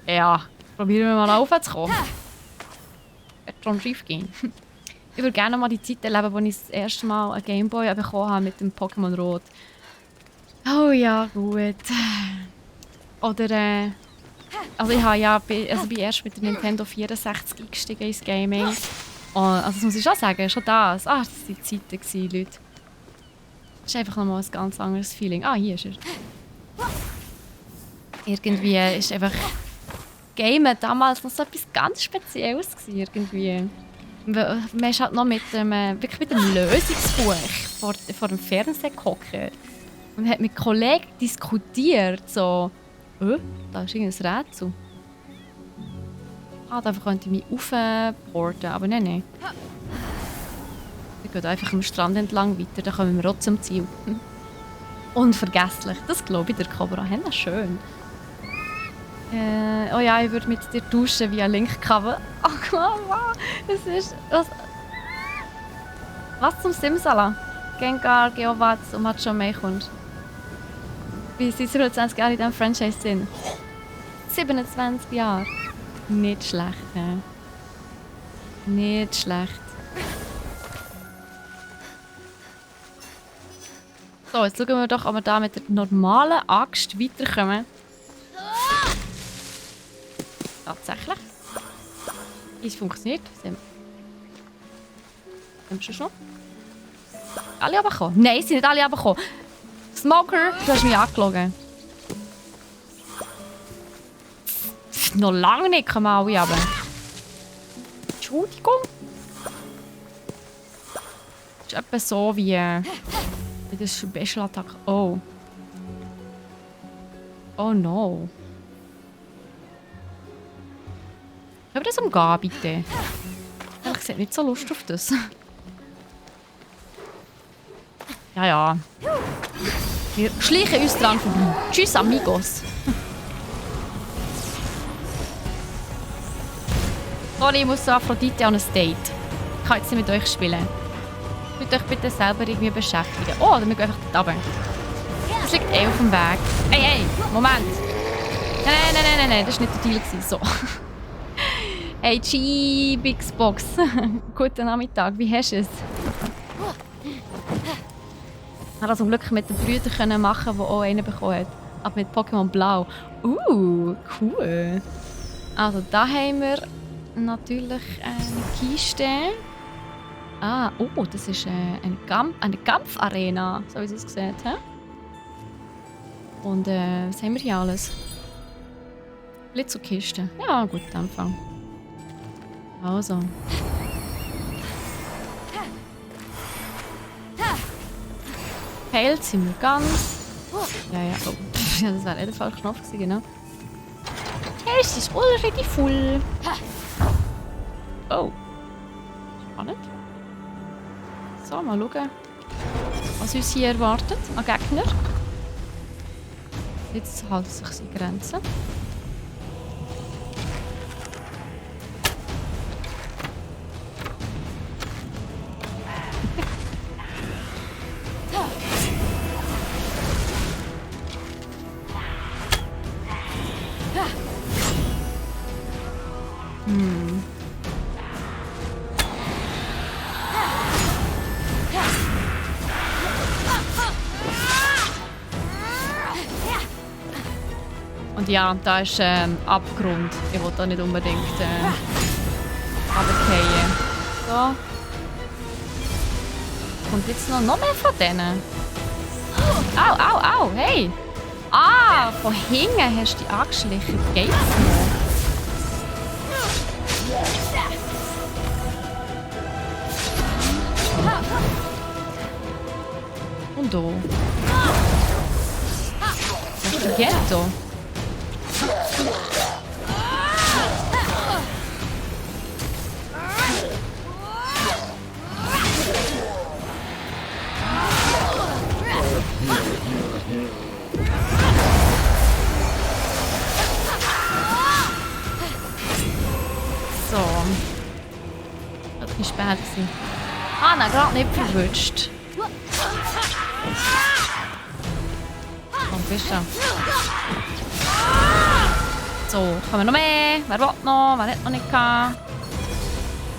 Ja, probieren wir mal raufzukommen. Wird schon schief gehen. Ich würde gerne mal die Zeit erleben, als ich das erste Mal einen Gameboy bekommen habe mit dem Pokémon Rot. Oh ja, gut. Oder also ich habe ja bin erst mit der Nintendo 64 eingestiegen ins Gaming. Und, also das muss ich schon sagen, schon das. Das waren die Zeiten, Leute. Das ist einfach nochmal ein ganz anderes Feeling. Hier ist er. Irgendwie ist einfach Gamen damals noch so etwas ganz Spezielles gewesen, irgendwie. Man ist halt noch wirklich mit dem Lösungsbuch vor dem Fernseher gehockt und hat mit Kollegen diskutiert, so da ist irgendein Rätsel. Da könnte ich mich aufporten, aber nein. Wir gehen einfach am Strand entlang weiter, dann kommen wir auch zum Ziel. Unvergesslich, das glaube ich, der Cobra. Schön. Oh ja, ich würde mit dir tauschen via Link-Cover. Ach Mama, das ist... Was zum Simsala? Gengar, Geowatz und Macho Mei kommt. Wie sie 27 Jahre in diesem Franchise sind. 27 Jahre. Nicht schlecht, ne? Nicht schlecht. So, jetzt schauen wir doch, ob wir da mit der normalen Axt weiterkommen. Tatsächlich. Es funktioniert. Sind wir schon noch? Alle runtergekommen? Nein, sind nicht alle runtergekommen. Smoker, du hast mich angelogen. Noch lange nicht kommen alle runter. Entschuldigung. Das ist etwa so wie das Special Attack. Oh. Oh no. Können wir das umgehen, bitte? Ich sehe nicht so Lust auf das. Ja. Wir schleichen uns dran vorbei. Tschüss, amigos. Sorry, ich muss zu Aphrodite an ein Date. Ich kann jetzt nicht mit euch spielen. Könnt euch bitte selber irgendwie beschäftigen. Oh, dann gehen wir einfach dort runter. Das liegt auf dem Weg. Hey, Moment. Nein, das war nicht der Deal. So. Hey, G-Bixbox. Guten Nachmittag, wie hast du es? Ich konnte zum Glück mit den Brüdern machen, die auch einen bekommen hat. Aber mit Pokémon Blau. Cool. Also, da haben wir natürlich eine Kiste. Das ist eine Kampfarena, so wie es aussieht. He? Und was haben wir hier alles? Blitzerkiste. Ja, gut, Anfang. Also. Heilt sind wir ganz. Ja. Oh. Ja, das wäre nicht der falsche Knopf gewesen, genau. Es ist already full. Oh. Spannend. So, mal schauen, was uns hier erwartet an Gegner. Jetzt halten sich in Grenzen. Und ja, da ist Abgrund. Ich will da nicht unbedingt runterfallen. So. Und jetzt noch mehr von denen. Au, hey! Von hinten hast du dich angeschlichen. Geht's noch? Und da. Das ist der Ghetto. So. Das war spät. Nein, gerade nicht verwünscht. Komm, bist du? So, kommen noch mehr. Wer will noch? Wer hat noch nicht gehabt?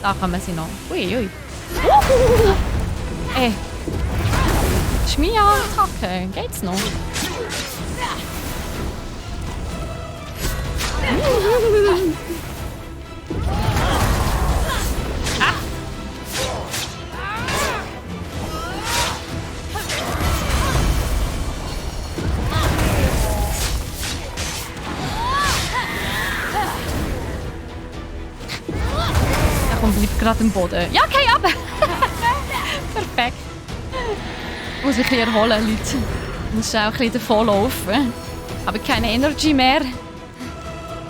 Da kommen sie noch. Ui. Ey. Das ist meine Attacke. Geht's noch? Und bleibt gerade am Boden. Ja, okay, ab! Perfekt. Ich muss mich ein bisschen erholen, Leute. Ich muss auch ein bisschen davonlaufen. Aber keine Energy mehr.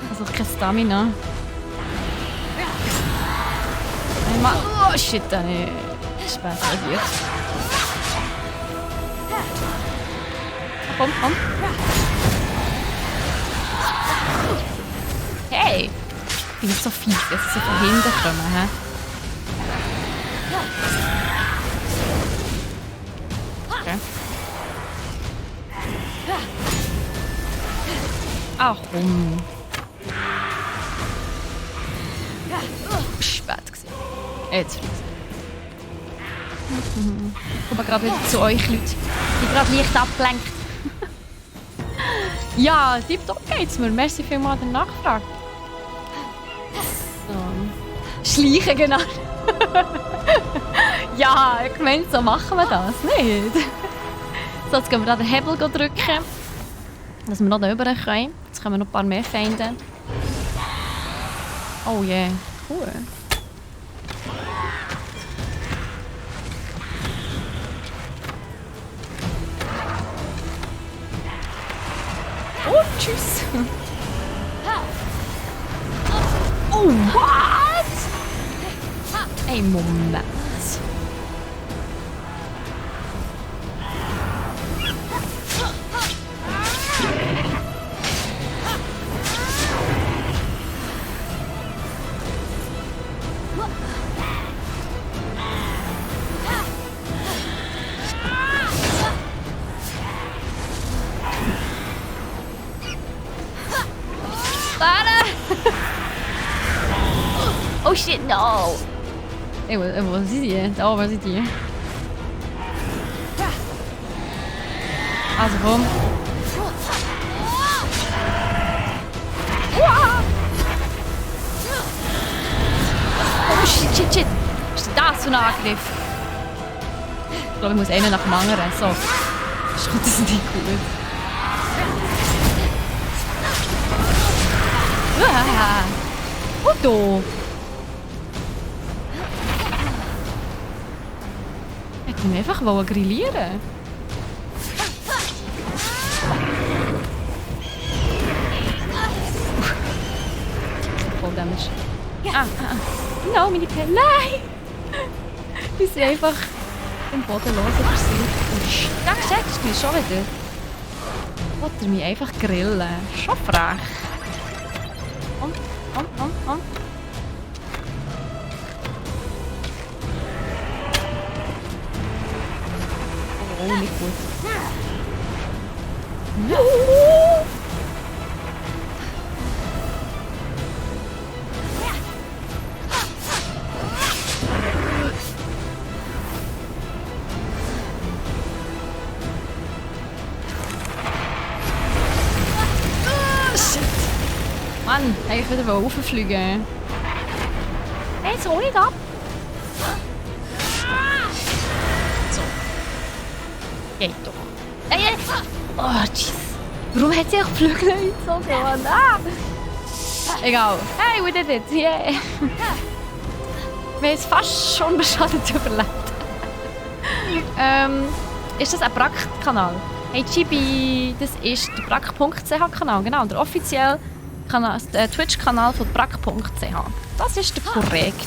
Also kein Stamina. Oh shit, dann ist spät reagiert. Komm. Hey! Ich bin so fies, dass sie von hinten kommen. He? Okay. Ach komm. Spät gewesen. Jetzt fliegt Ich komme gerade wieder zu euch, Leute. Ich bin gerade leicht abgelenkt. Ja, tipptopp geht's mir. Merci vielmals der Nachfrage. Schleichen, genau. Ja, ich meine, so machen wir das nicht. So, jetzt gehen wir den Hebel drücken, dass wir noch da rüber können. Jetzt können wir noch ein paar mehr Feinde. Oh yeah, cool. Oh, tschüss. Oh, what? Ey, Moment. Oh shit, no! Ey, wo sind die? Da oben sind die. Also komm. Oh shit, shit, shit. Was ist das für ein Angriff? Ich glaube, ich muss einen nach dem anderen. So. Das kommt das nicht gut. Und da. Ich wollte ihn einfach grillieren. Voll Damage. No, meine Pelle. Nein! Die sind einfach im Boden los über sich. Ja, checkst du mich schon wieder? Wollt er mich einfach grillen? Schon frech. Komm. Oh, nicht gut. Mann, ich will wieder rauffliegen. Hey, jetzt hol ich ab. So. Geht doch. Hey. Oh, jeez. Warum hat sie auch die Flügel eingezogen? Egal. Hey, we did it. Yeah. Wir haben es fast schon beschadet überlebt. Ist das ein Brack-Kanal? Hey Chibi, das ist der Brack.ch-Kanal, genau, der offizielle Twitch-Kanal von brack.ch. Das ist der korrekt.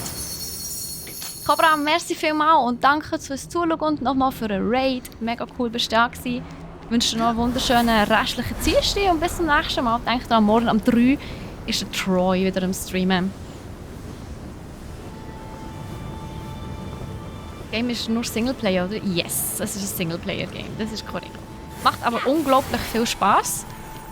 Cobra, merci vielmals und danke fürs Zuschauen und nochmal für einen Raid. Mega cool bist du da gewesen. Ich wünsche dir noch einen wunderschönen restlichen Dienstag und bis zum nächsten Mal. Denke dran, morgen um 3 ist der Troy wieder am Streamen. Das Game ist nur Singleplayer, oder? Yes, es ist ein Singleplayer-Game, das ist korrekt. Macht aber unglaublich viel Spaß.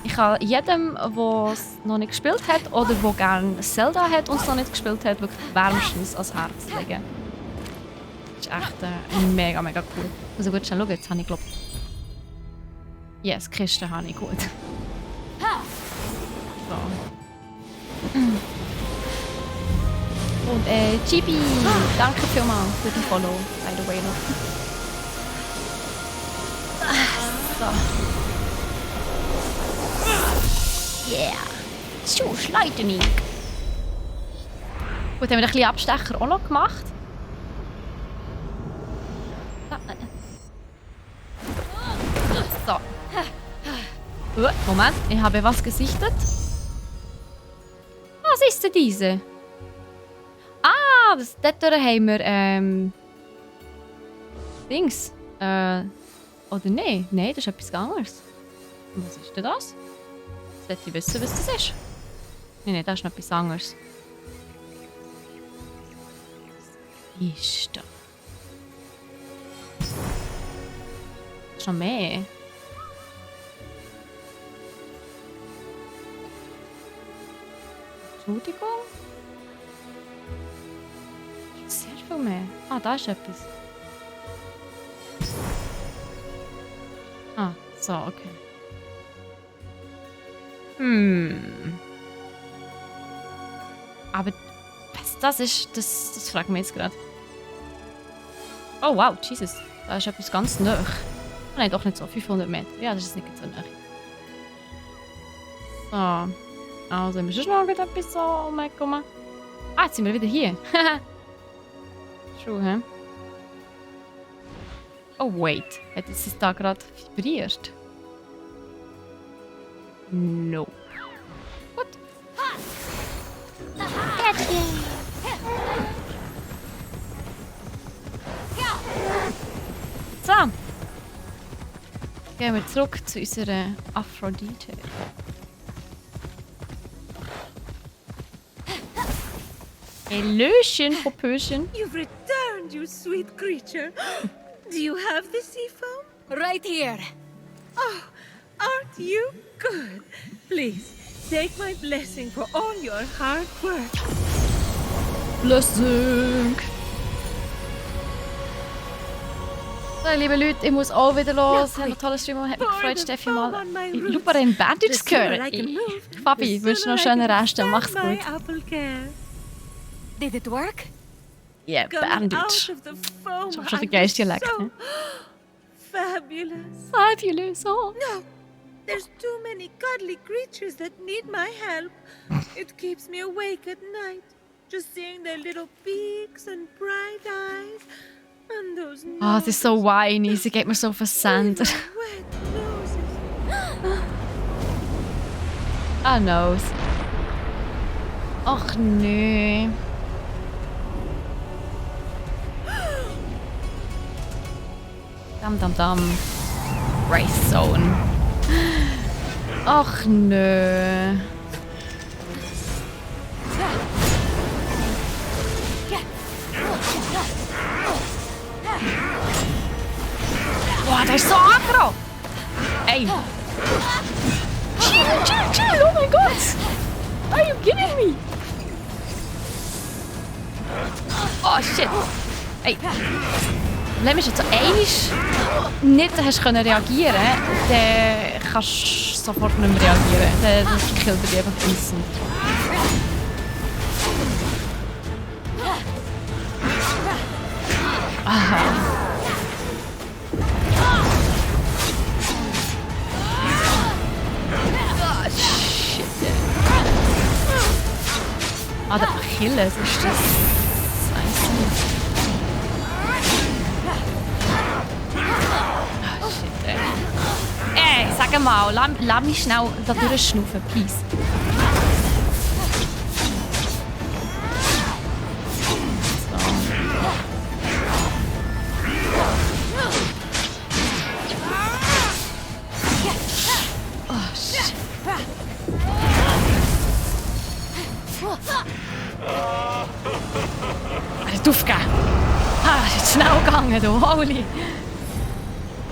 Ich kann jedem, der es noch nicht gespielt hat oder der gerne Zelda hat und es noch nicht gespielt hat, wirklich wärmstens ans Herz legen. Das ist echt mega, mega cool. Also gut, schauen, jetzt habe ich glaube yes, Kiste habe ich gut. So. Und Chibi, danke vielmals für den Follow, by the way noch. So. Yeah. Schuss, Lightning. Gut, haben wir ein bisschen Abstecher auch noch gemacht. So. Moment, ich habe was gesichtet. Was ist denn diese? Ah, dort haben wir Dings. Oder nein? Nein, das ist etwas anderes. Was ist denn das? Jetzt möchte ich wissen, was das ist. Nein, das ist noch etwas anderes. Was ist das? Das ist noch mehr. Entschuldigung? Sehr viel mehr. Ah, da ist etwas. Ah, so, okay. Aber was das ist, das fragt mich jetzt gerade. Oh wow, Jesus. Da ist etwas ganz nah. Oh, nein, doch nicht so. 500 Meter. Ja, das ist nicht so nah. So. Also, haben wir schon noch etwas so umgekommen? Ah, jetzt sind wir wieder hier. True, hä? Oh, wait. Hat es da gerade vibriert? No. Gut. So. Gehen wir zurück zu unserer Aphrodite. Hallöchen, Popöchen. You've returned, you sweet creature. Do you have the sea foam? Right here. Oh, aren't you good? Please, take my blessing for all your hard work. Blessing. So, liebe Leute, ich muss auch wieder los. Hat einen tollen Stream, hat mich gefreut, Steffi, mal in Luperin Bandits zu hören. Fabi, ich wünsche noch einen schönen Rest. Mach's gut. Did it work? Yeah, Bandits. Ich hab schon den Geistdialekt. So fabulous. Fabulous, oh. No, there's too many cuddly creatures that need my help. It keeps me awake at night, just seeing their little beaks and bright eyes. And those Ah, sie ist so whiny, sie geht mir so auf den Sender. wet noses. Ah, nose. Ach nee. Dam. Race Zone. Ach nö. Boah, der ist so aggro. Ey. Chill. Oh mein Gott. Are you kidding me? Oh shit. Ey. Wenn du jetzt so einmal nicht hast können reagieren, dann kannst du sofort nicht mehr reagieren. Dann killt er dich einfach instant. Aha. Oh, shit. Ah, der Achilles ist das. Ey, sag mal, lass mich schnell da durchschnaufen, please. Oh, shit. Alter, Dufka. Ah, ist jetzt schnell gegangen, du, holy.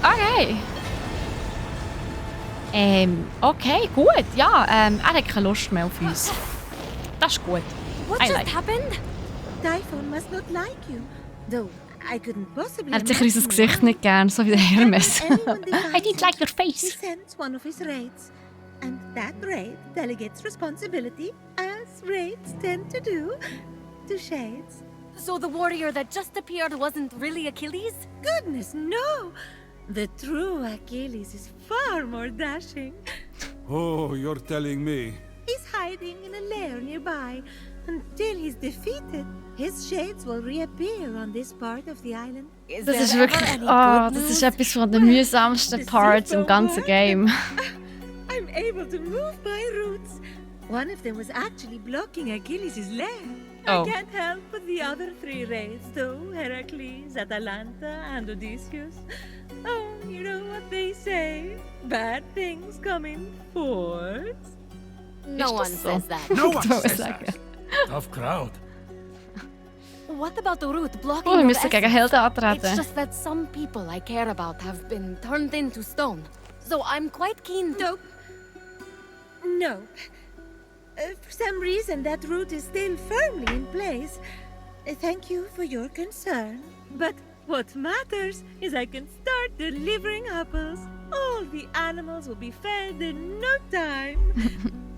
Okay. Okay, gut. Ja, er hat keine Lust mehr auf uns. Das ist gut. What I just like. happened? Typhon must not like you. Though I couldn't possibly. Er hat sicher unser Gesicht nicht gern, so wie der Hermes. I didn't like your He face. sends one of his raids, and that raid delegates responsibility, as raids tend to do, to shades. So the warrior that just appeared wasn't really Achilles? Goodness, no! The true Achilles is far more dashing. Oh, you're telling me. He's hiding in a lair nearby. Until he's defeated, his shades will reappear on this part of the island. Is Das there ist ever wirklich, any oh, good das news? ist etwas von den mühsamsten Parts im ganzen Game. I'm able to move my roots. One of them was actually blocking Achilles' lair. Oh. I can't help but the other three raids, though Heracles, Atalanta, and Odysseus. Oh, you know what they say? Bad things come in fours. No Ist one das so? says that. No one Ich wollte says sagen. that. Tough crowd. What about the root blocking Oh, wir your müssen gegen essence? Helden It's antreten. just that some people I care about have been turned into stone. So I'm quite keen to... Nope. Nope. For some reason, that root is still firmly in place. Thank you for your concern. But what matters is I can start delivering apples. All the animals will be fed in no time.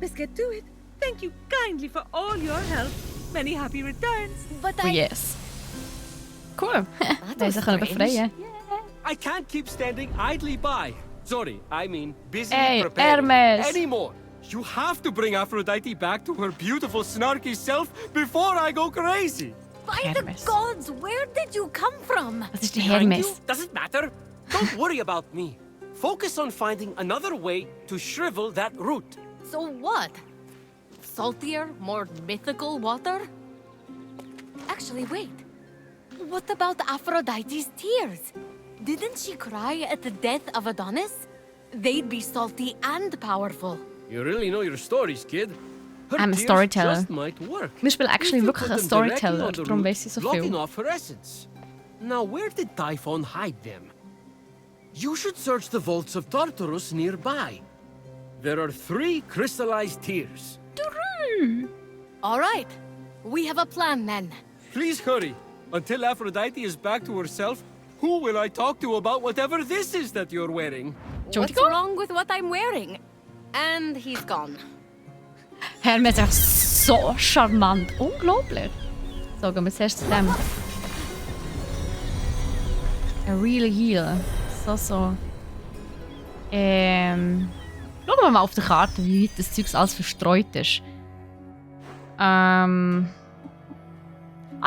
Let's get to it. Thank you kindly for all your help. Many happy returns. But Oh I... yes. Cool. That Wir was sind können strange. befreien. I can't keep standing idly by. Sorry, I mean busy Hey, preparing Hermes. anymore. You have to bring Aphrodite back to her beautiful, snarky self before I go crazy. By Hermes. the gods, where did you come from? Was ist der Behind you? Hermes? Does it matter? Don't worry about me. Focus on finding another way to shrivel that root. So what? Saltier, more mythical water? Actually, wait. What about Aphrodite's tears? Didn't she cry at the death of Adonis? They'd be salty and powerful. You really know your stories, kid. Her I'm a tears storyteller. just might work. Wir spielen actually If you wirklich put einen them directly Storyteller, on the darum root, weiss ich so blocking viel. off her essence. Now, where did Typhon hide them? You should search the vaults of Tartarus nearby. There are 3 crystallized tears. All right. We have a plan, then. Please hurry. Until Aphrodite is back to herself, who will I talk to about whatever this is that you're wearing? What's wrong with what I'm wearing? And he's gone. Hermes ist echt so charmant. Unglaublich. So, gehen wir zuerst zu dem. A real heal. So. Schauen wir mal auf der Karte, wie weit das Zeug alles verstreut ist. Das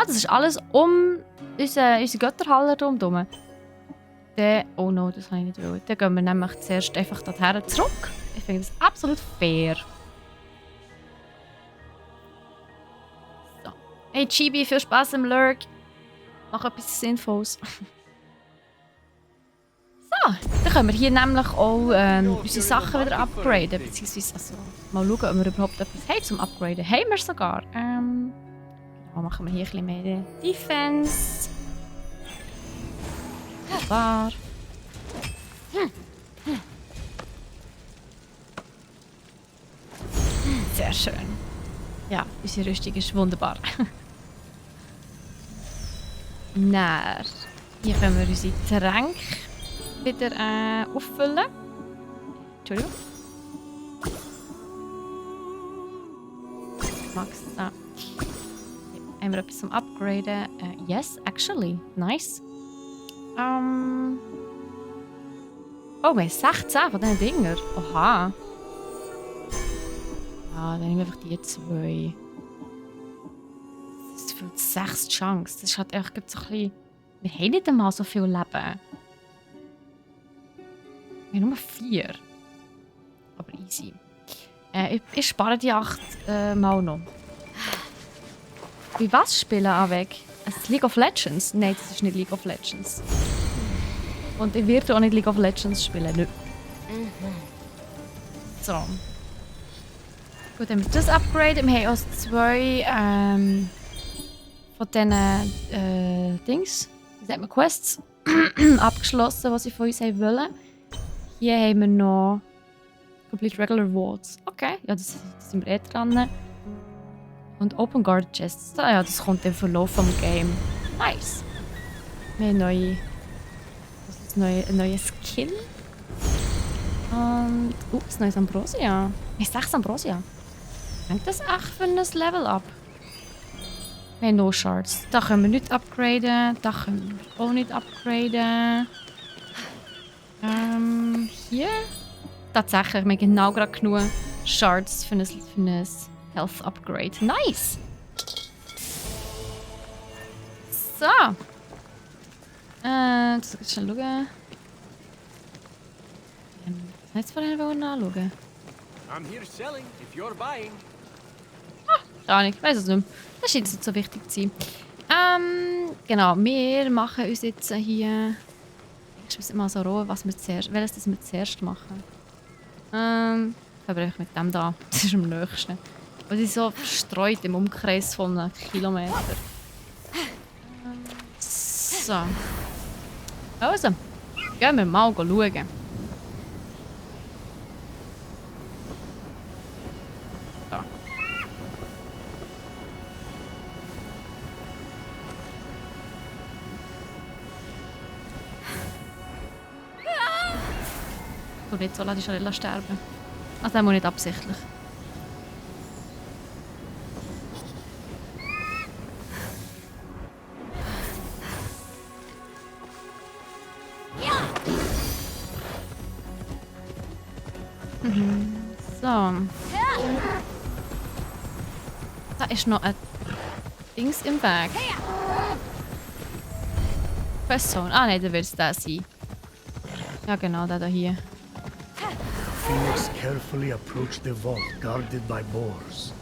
ist alles um unsere Götterhalle herum. Oh no, das kann ich nicht wollen. Dann gehen wir nämlich zuerst einfach dorthin zurück. Ich finde das absolut fair. So. Hey Chibi, viel Spaß im Lurk. Mach etwas Sinnvolles. So, dann können wir hier nämlich auch unsere Sachen wieder upgraden. Beziehungsweise also, mal schauen, ob wir überhaupt etwas haben zum Upgraden. Haben wir sogar. Genau, machen wir hier ein bisschen mehr Defense. Wunderbar. Sehr schön. Ja, unsere Rüstung ist wunderbar. Dann, hier können wir unsere Tränke wieder auffüllen. Entschuldigung. Max, da. Haben wir etwas zum Upgraden? Yes, actually. Nice. Oh, wir haben 16 von diesen Dinger. Oha. Dann nehmen wir einfach die 2. Das ist für 6 Chunks. Das ist halt echt so ein bisschen... Wir haben nicht einmal so viel Leben. Wir haben nur 4. Aber easy. Ich spare die 8 mal noch. Wie was spielen Avec? League of Legends? Nein, das ist nicht League of Legends. Und ich werde auch nicht League of Legends spielen. Nicht. So. Gut, dann haben wir das upgraden. Wir haben auch 2 von diesen Dings, wie sagt man, Quests abgeschlossen, die sie von uns haben wollen. Hier haben wir noch Complete Regular Vaults. Okay, ja, das sind wir dran. Und Open Guard Chests. Ja, das kommt im Verlauf vom Game. Nice. Wir haben ein neues Skill. Und ein neues Ambrosia. Wir haben 6 Ambrosia. Hängt das echt für ein Level-Up? Wir haben No Shards. Da können wir nicht upgraden. Da können wir auch nicht upgraden. Hier? Tatsächlich, wir haben genau gerade genug Shards für ein Health Upgrade. Nice! So. Das kann ich schnell schauen. Jetzt vorher nachschauen. I'm here selling if you're buying. Keine Ahnung, ich weiß es nicht mehr. Das scheint nicht so wichtig zu sein. Genau, wir machen uns jetzt hier... Ich muss immer so rohen, welches wir zuerst machen. Können wir einfach mit dem da. Das ist am nächsten. Und sie ist so verstreut im Umkreis von einem Kilometer. So. Also, gehen wir mal schauen. So. Du nicht so, lass dich schon sterben. Also, das muss nicht absichtlich. So. Da ist noch ein Dings im Weg. Person. Ah nein, da wird es der sein. Ja genau, der da hier. Phoenix carefully approached the vault guarded by boars.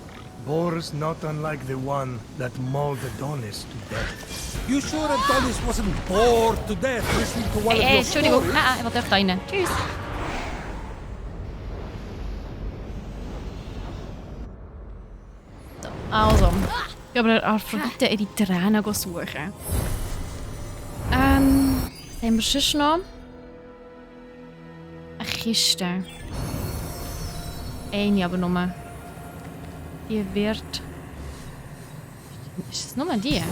Boars not unlike the one that mauled Adonis to death. You sure Adonis wasn't bored to death listening to one of your Entschuldigung. stories? Ich wollte da rein. Tschüss. So, also. Ich habe Aphrodite ihre Tränen suchen. Was haben wir sonst noch? Eine Kiste. Eine aber nur. Die wird Ist es nur die?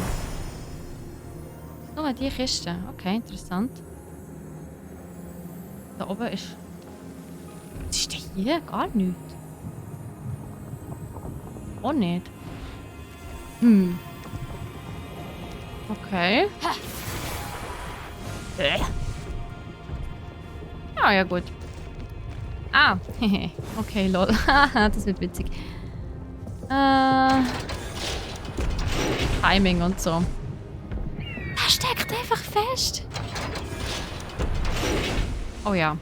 Nur die Kiste. Okay, interessant. Da oben ist... Was ist denn hier? Gar nichts. Auch nicht. Okay. Ah, ja gut. Ah, okay, lol. Das wird witzig. Timing und so. Das steckt einfach fest. Oh ja.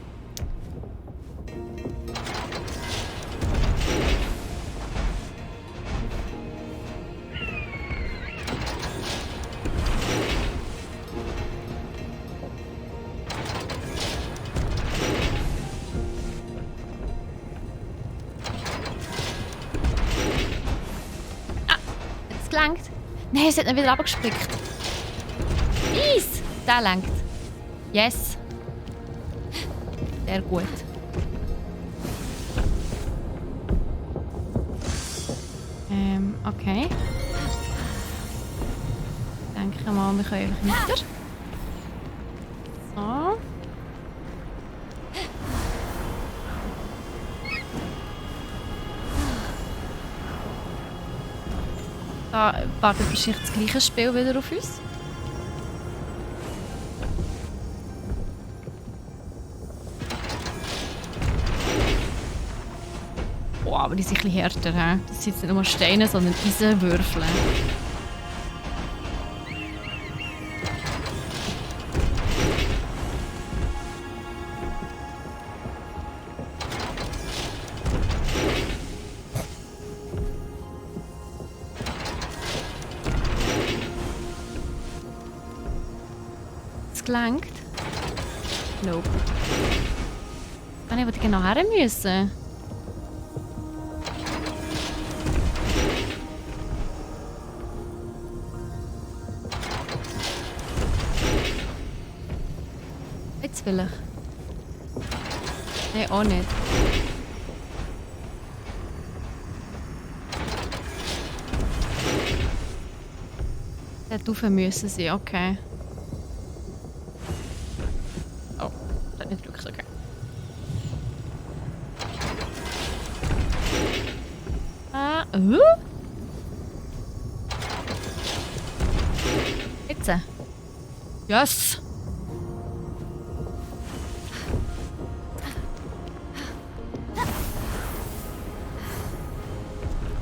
Gelangt. Nein, es hat ihn wieder abgespickt. Eis! Der lenkt. Yes. Sehr gut. Okay. Ich denke mal, wir können einfach weiter. So. Da wartet wahrscheinlich das gleiche Spiel wieder auf uns. Oh, aber die sind ein bisschen härter. He? Das sind nicht nur Steine, sondern Eisenwürfel. Gelangt? Nope. Ich weiß nicht, wo die genau her müssen. Jetzt vielleicht. Nein, auch nicht. Dort rauf müssen sie, okay. Nicht wirklich, okay. Jetzt. Yes!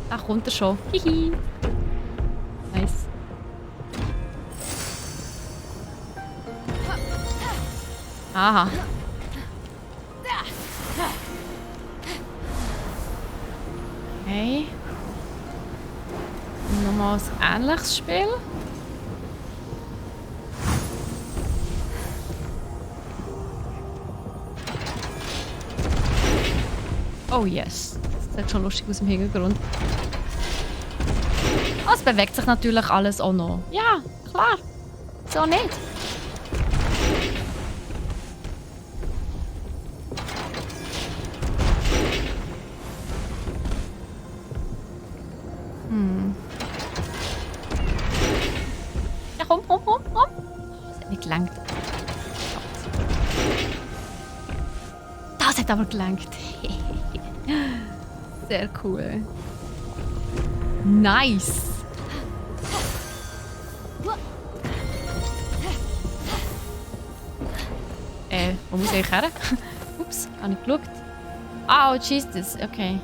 Da kommt er schon. Hihi. Nice. Aha. Okay. Nochmal ein ähnliches Spiel. Oh yes. Das sieht schon lustig aus im Hintergrund. Oh, es bewegt sich natürlich alles auch noch. Ja, klar. So nicht. Ja, komm. Das hat nicht gelangt. Das hat aber gelangt. Sehr cool. Nice. Wo muss ich her? Ups, habe ich geschaut. Ah, oh, Jesus. Okay.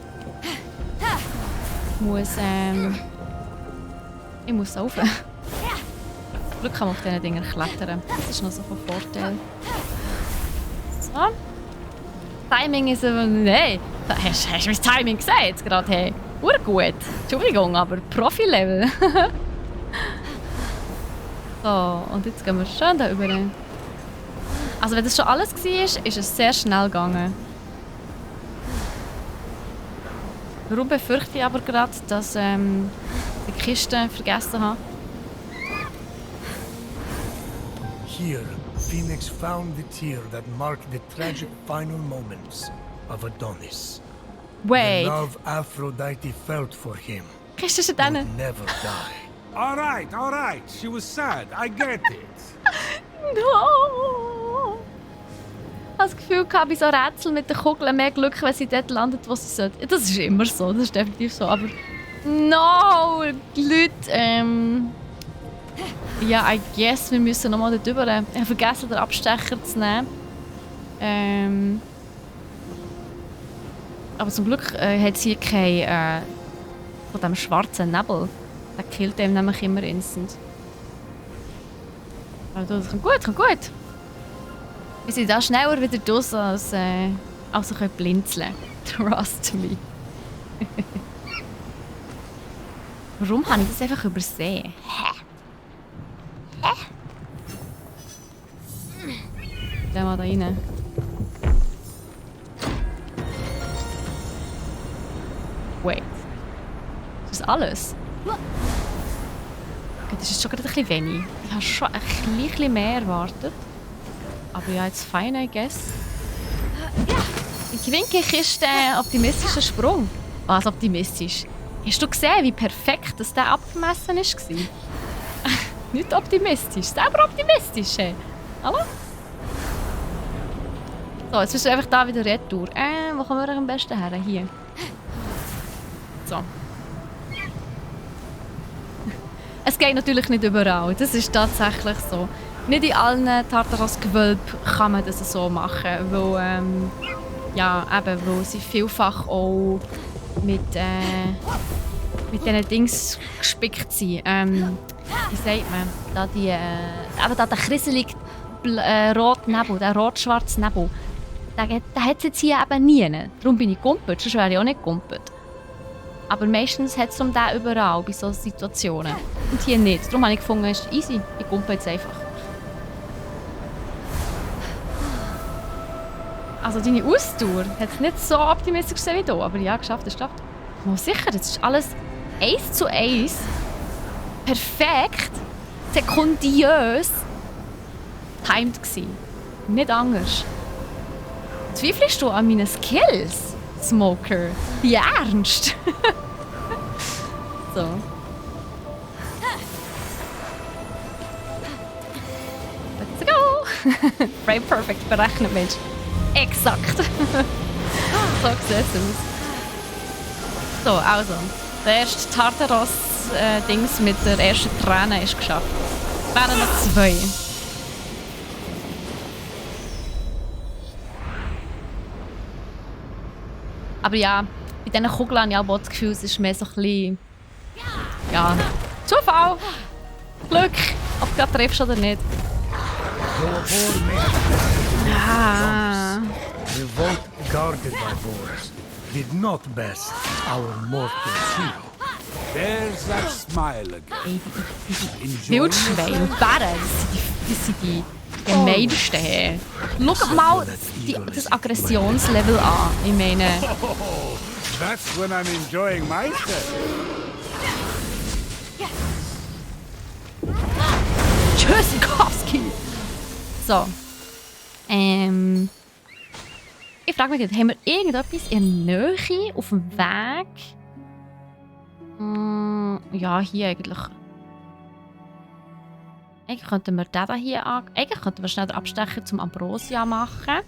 Ich muss rauf. Zum Glück kann man auf diesen Dingen klettern. Das ist noch so von Vorteil. So. Timing ist aber... Hey, hast du mein Timing gesehen jetzt gerade? Hey, urgut. Entschuldigung, aber Profi-Level. So, und jetzt gehen wir schön da über. Also wenn das schon alles war, ist es sehr schnell gegangen. Warum befürchte ich aber gerade, dass ich die Kiste vergessen habe? Here, Phoenix found the tear that marked the tragic final moments of Adonis. Wait. The love Aphrodite felt for him Kiste ist would dann. never die. All right. She was sad. I get it. No! Ich habe das Gefühl, bei so Rätseln mit den Kugeln mehr Glück, wenn sie dort landet, wo sie sollte. Das ist immer so, das ist definitiv so. Aber no! Die Leute, ja, I guess, wir müssen nochmal dort rüber. Ich habe vergessen, den Abstecher zu nehmen. Aber zum Glück hat sie keinen von diesem schwarzen Nebel. Der killt ihm nämlich immer instant. Also das kommt gut. Wir sind da schneller wieder draus, als ich blinzeln können. Trust me. Warum habe ich das einfach übersehen? Gehen wir da rein. Wait. Ist das alles? Okay, das ist schon gerade ein bisschen wenig. Ich habe schon ein bisschen mehr erwartet. Aber ja, jetzt fein, I guess. Die Quinkekiste, optimistischer Sprung. Was optimistisch? Hast du gesehen, wie perfekt das der abgemessen war? Nicht optimistisch, selber optimistisch. Hey. Hallo? So, jetzt bist du einfach da wieder retour. Wo kommen wir am besten her? Hier. So. Es geht natürlich nicht überall. Das ist tatsächlich so. Nicht in allen Tartaros-Gewölben kann man das so machen, weil, weil sie vielfach auch mit diesen Dings gespickt sind. Wie sagt man? Da der kriselige rote Nebel, der rot-schwarze Nebel, den hat es jetzt hier eben nie. Darum bin ich gumpet, sonst wäre ich auch nicht gumpet. Aber meistens hat es den überall bei solchen Situationen. Und hier nicht. Darum habe ich gefunden, es ist easy. Ich gumpel jetzt einfach. Also deine Ausdauer hat es nicht so optimistisch gesehen wie hier. Aber ja, geschafft. Oh, sicher, das ist alles 1:1. Perfekt. Sekundiös. Timed gsi. Nicht anders. Zweifelst du an meinen Skills, Smoker? Wie ernst? So. Let's go! Frame perfect berechnet, Mensch. Exakt. So sieht es aus. So, also. Der erste Tartaros-Dings mit der ersten Träne ist geschafft. Es wären noch 2. Aber ja, bei diesen Kugeln habe ich auch das Gefühl, es ist mehr so ein bisschen... Ja, Zufall! Glück! Ob du gerade triffst oder nicht. Ah. The vault guarded by boars did not best our mortal hero. There's that smile again. Wildschweine, Bären, das sind die gemeinsten. Schau mal das Aggressionslevel an. Ich meine... Oh, that's when I'm enjoying myself. Tschüssikowski! So. Ich frage mich gerade, haben wir irgendetwas in der Nähe auf dem Weg? Ja, hier eigentlich. Eigentlich könnten wir den hier Eigentlich könnten wir schnell den Abstecher zum Ambrosia machen.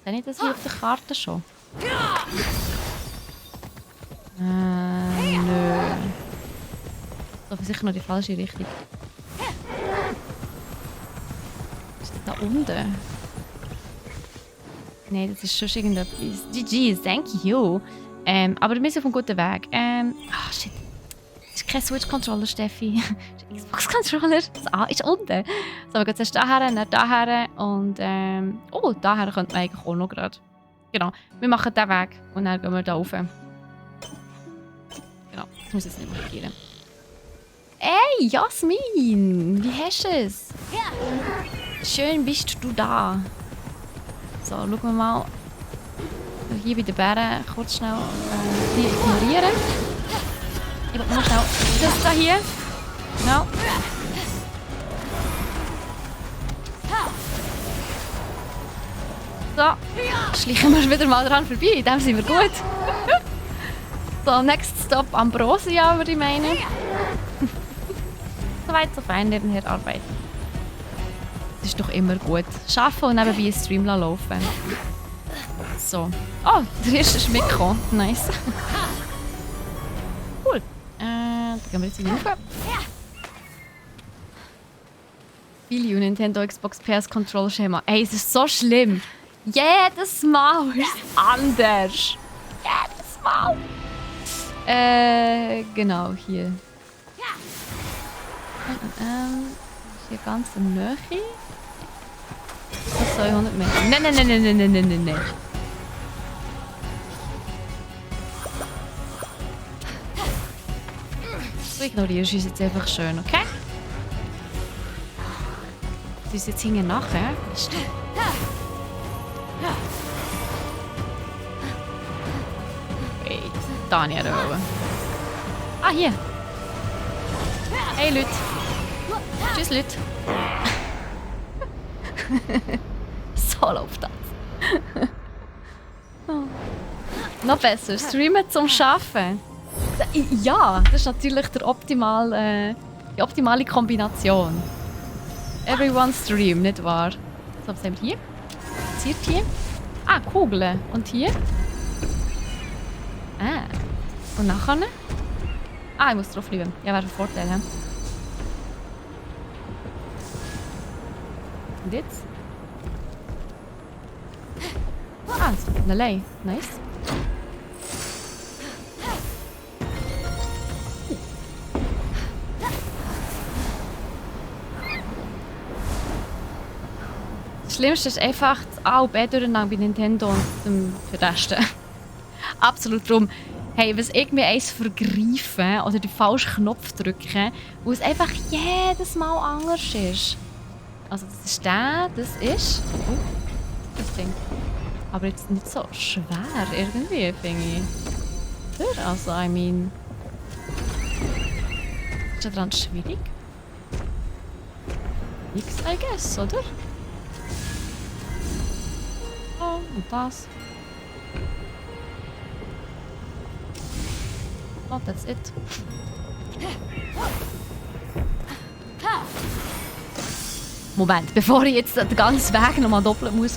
Sehe ich das hier auf der Karte schon? Nö. Das ist sicher noch die falsche Richtung. Was ist das da unten? Nein, das ist schon irgendetwas. GG, thank you. Aber wir sind auf einem guten Weg. Shit. Das ist kein Switch-Controller, Steffi. Das ist ein Xbox-Controller. Das A ist unten. So, wir gehen zuerst daher, dann daher und daher könnte man eigentlich auch noch gerade. Genau, wir machen diesen Weg und dann gehen wir da rauf. Genau, ich muss jetzt nicht markieren. Hey, Jasmin! Wie hast du es? Schön bist du da. So, schauen wir mal. Hier bei den Bären kurz schnell die ignorieren. Ich will nur schnell das da hier. Genau. So, schleichen wir wieder mal dran vorbei. In dem sind wir gut. So, next stop Ambrosia, würde ich meinen. Soweit so fein nebenher arbeiten. Das ist doch immer gut. Arbeiten und nebenbei einen Stream laufen. So. Oh, der erste ist mitgekommen. Nice. Cool. Dann gehen wir jetzt wieder rauf. Wii U, Nintendo, Xbox, PS, Control-Schema. Ey, es ist so schlimm. Jedes Mal ist es anders. Jedes Mal. Genau, hier. Hier ganz in der Nähe. 200 Meter. Nein. Du ignorierst uns jetzt einfach schön, okay? Du bist jetzt hinten nachher. Wait, da nicht wollen. Ah, hier. Hey, Leute. Tschüss, Leute. So läuft das. Oh. Noch besser, streamen zum Arbeiten. Ja, das ist natürlich die optimale Kombination. Everyone stream, nicht wahr? So, was haben wir hier? Was passiert hier? Ah, Kugeln. Und hier? Ah. Und nachher? Ah, ich muss drauf bleiben. Ja, wäre ein Vorteil. He? Und jetzt? Ah, es ist allein. Nice. Das Schlimmste ist einfach das A und B durcheinander bei Nintendo und dem Rest. Absolut drum. Hey, was irgendwie eins vergreifen oder den falschen Knopf drücken, wo es einfach jedes Mal anders ist. Also das ist der, das ist... Oh, das Ding. Aber jetzt nicht so schwer irgendwie, finde ich. Oder? Also, I mean... Ist das dran schwierig? Nix, I guess, oder? Oh, und das. Oh, that's it. Moment, bevor ich jetzt den ganzen Weg nochmal doppelt machen muss.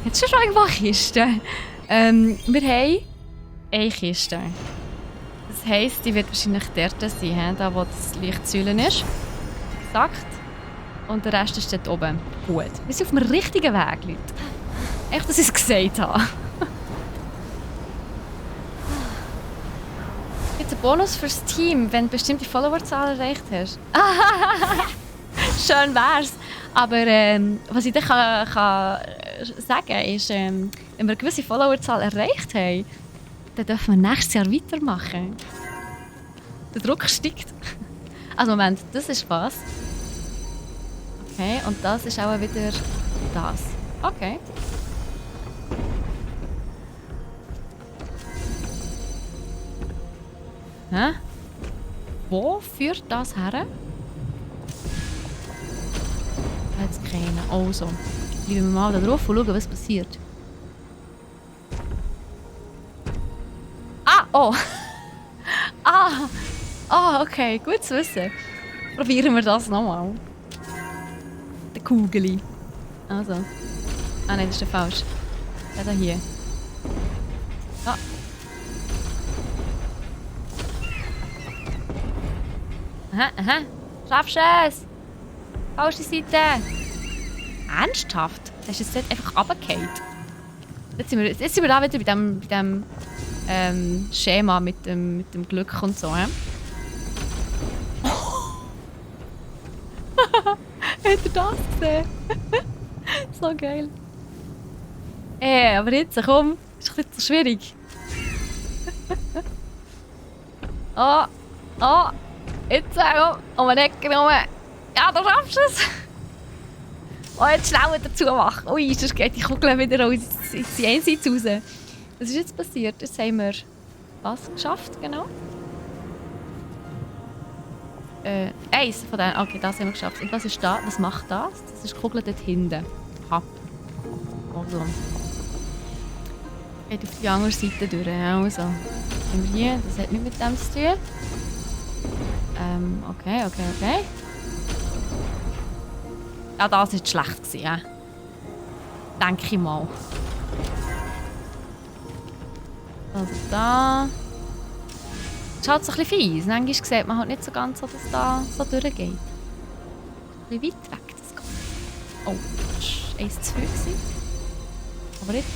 Jetzt schon irgendwo eine Kiste. Wir haben eine Kiste. Das heisst, die wird wahrscheinlich dort sein, da wo das Lichtsäulen ist. Exakt. Und der Rest ist dort oben. Gut. Wir sind auf dem richtigen Weg, Leute. Echt, dass ich es gesagt habe. Jetzt ein Bonus fürs Team, wenn du bestimmte Followerzahl erreicht hast. Schön wär's. Aber was ich dir kann sagen ist, wenn wir eine gewisse Followerzahl erreicht haben, dann dürfen wir nächstes Jahr weitermachen. Der Druck steigt. Also Moment, das ist was. Okay, und das ist auch wieder das. Okay. Hä? Wo führt das her? Jetzt keine. Also. Bleiben wir mal da drauf und schauen, was passiert. Ah! Oh! Ah, okay. Gut zu wissen. Probieren wir das nochmal. Der Kugeli. Also. Ah nein, das ist der falsch. Der da hier. Ah. Aha. Schaffst du es? Falsche Seite. Ernsthaft? Das ist jetzt einfach runtergefallen. Jetzt sind wir da wieder bei dem Schema mit dem Glück und so. Habt ihr das gesehen? So geil. Aber jetzt, komm. Ist doch nicht so schwierig. Oh. Jetzt, um den Ecke rum. Ja, da schaffst du es. Und jetzt schnell dazu machen. Ui, sonst geht die Kugel wieder aus die Jenseits raus. Was ist jetzt passiert? Jetzt haben wir was geschafft, genau? Eins von denen. Okay, das haben wir geschafft. Und was ist da? Was macht das? Das ist die Kugel dort hinten. Aha. Also. Geht auf die andere Seite durch. Also. Haben wir hier. Das hat nichts mit dem zu tun. Okay. Ja, das war schlecht gewesen, ja. Denke ich mal. Also da... Es ist halt so ein bisschen fies. Manchmal sieht man halt nicht so ganz, dass es da so durchgeht. Ein bisschen weit weg, das Ganze. Oh, das war eins zu viel gewesen. Aber jetzt...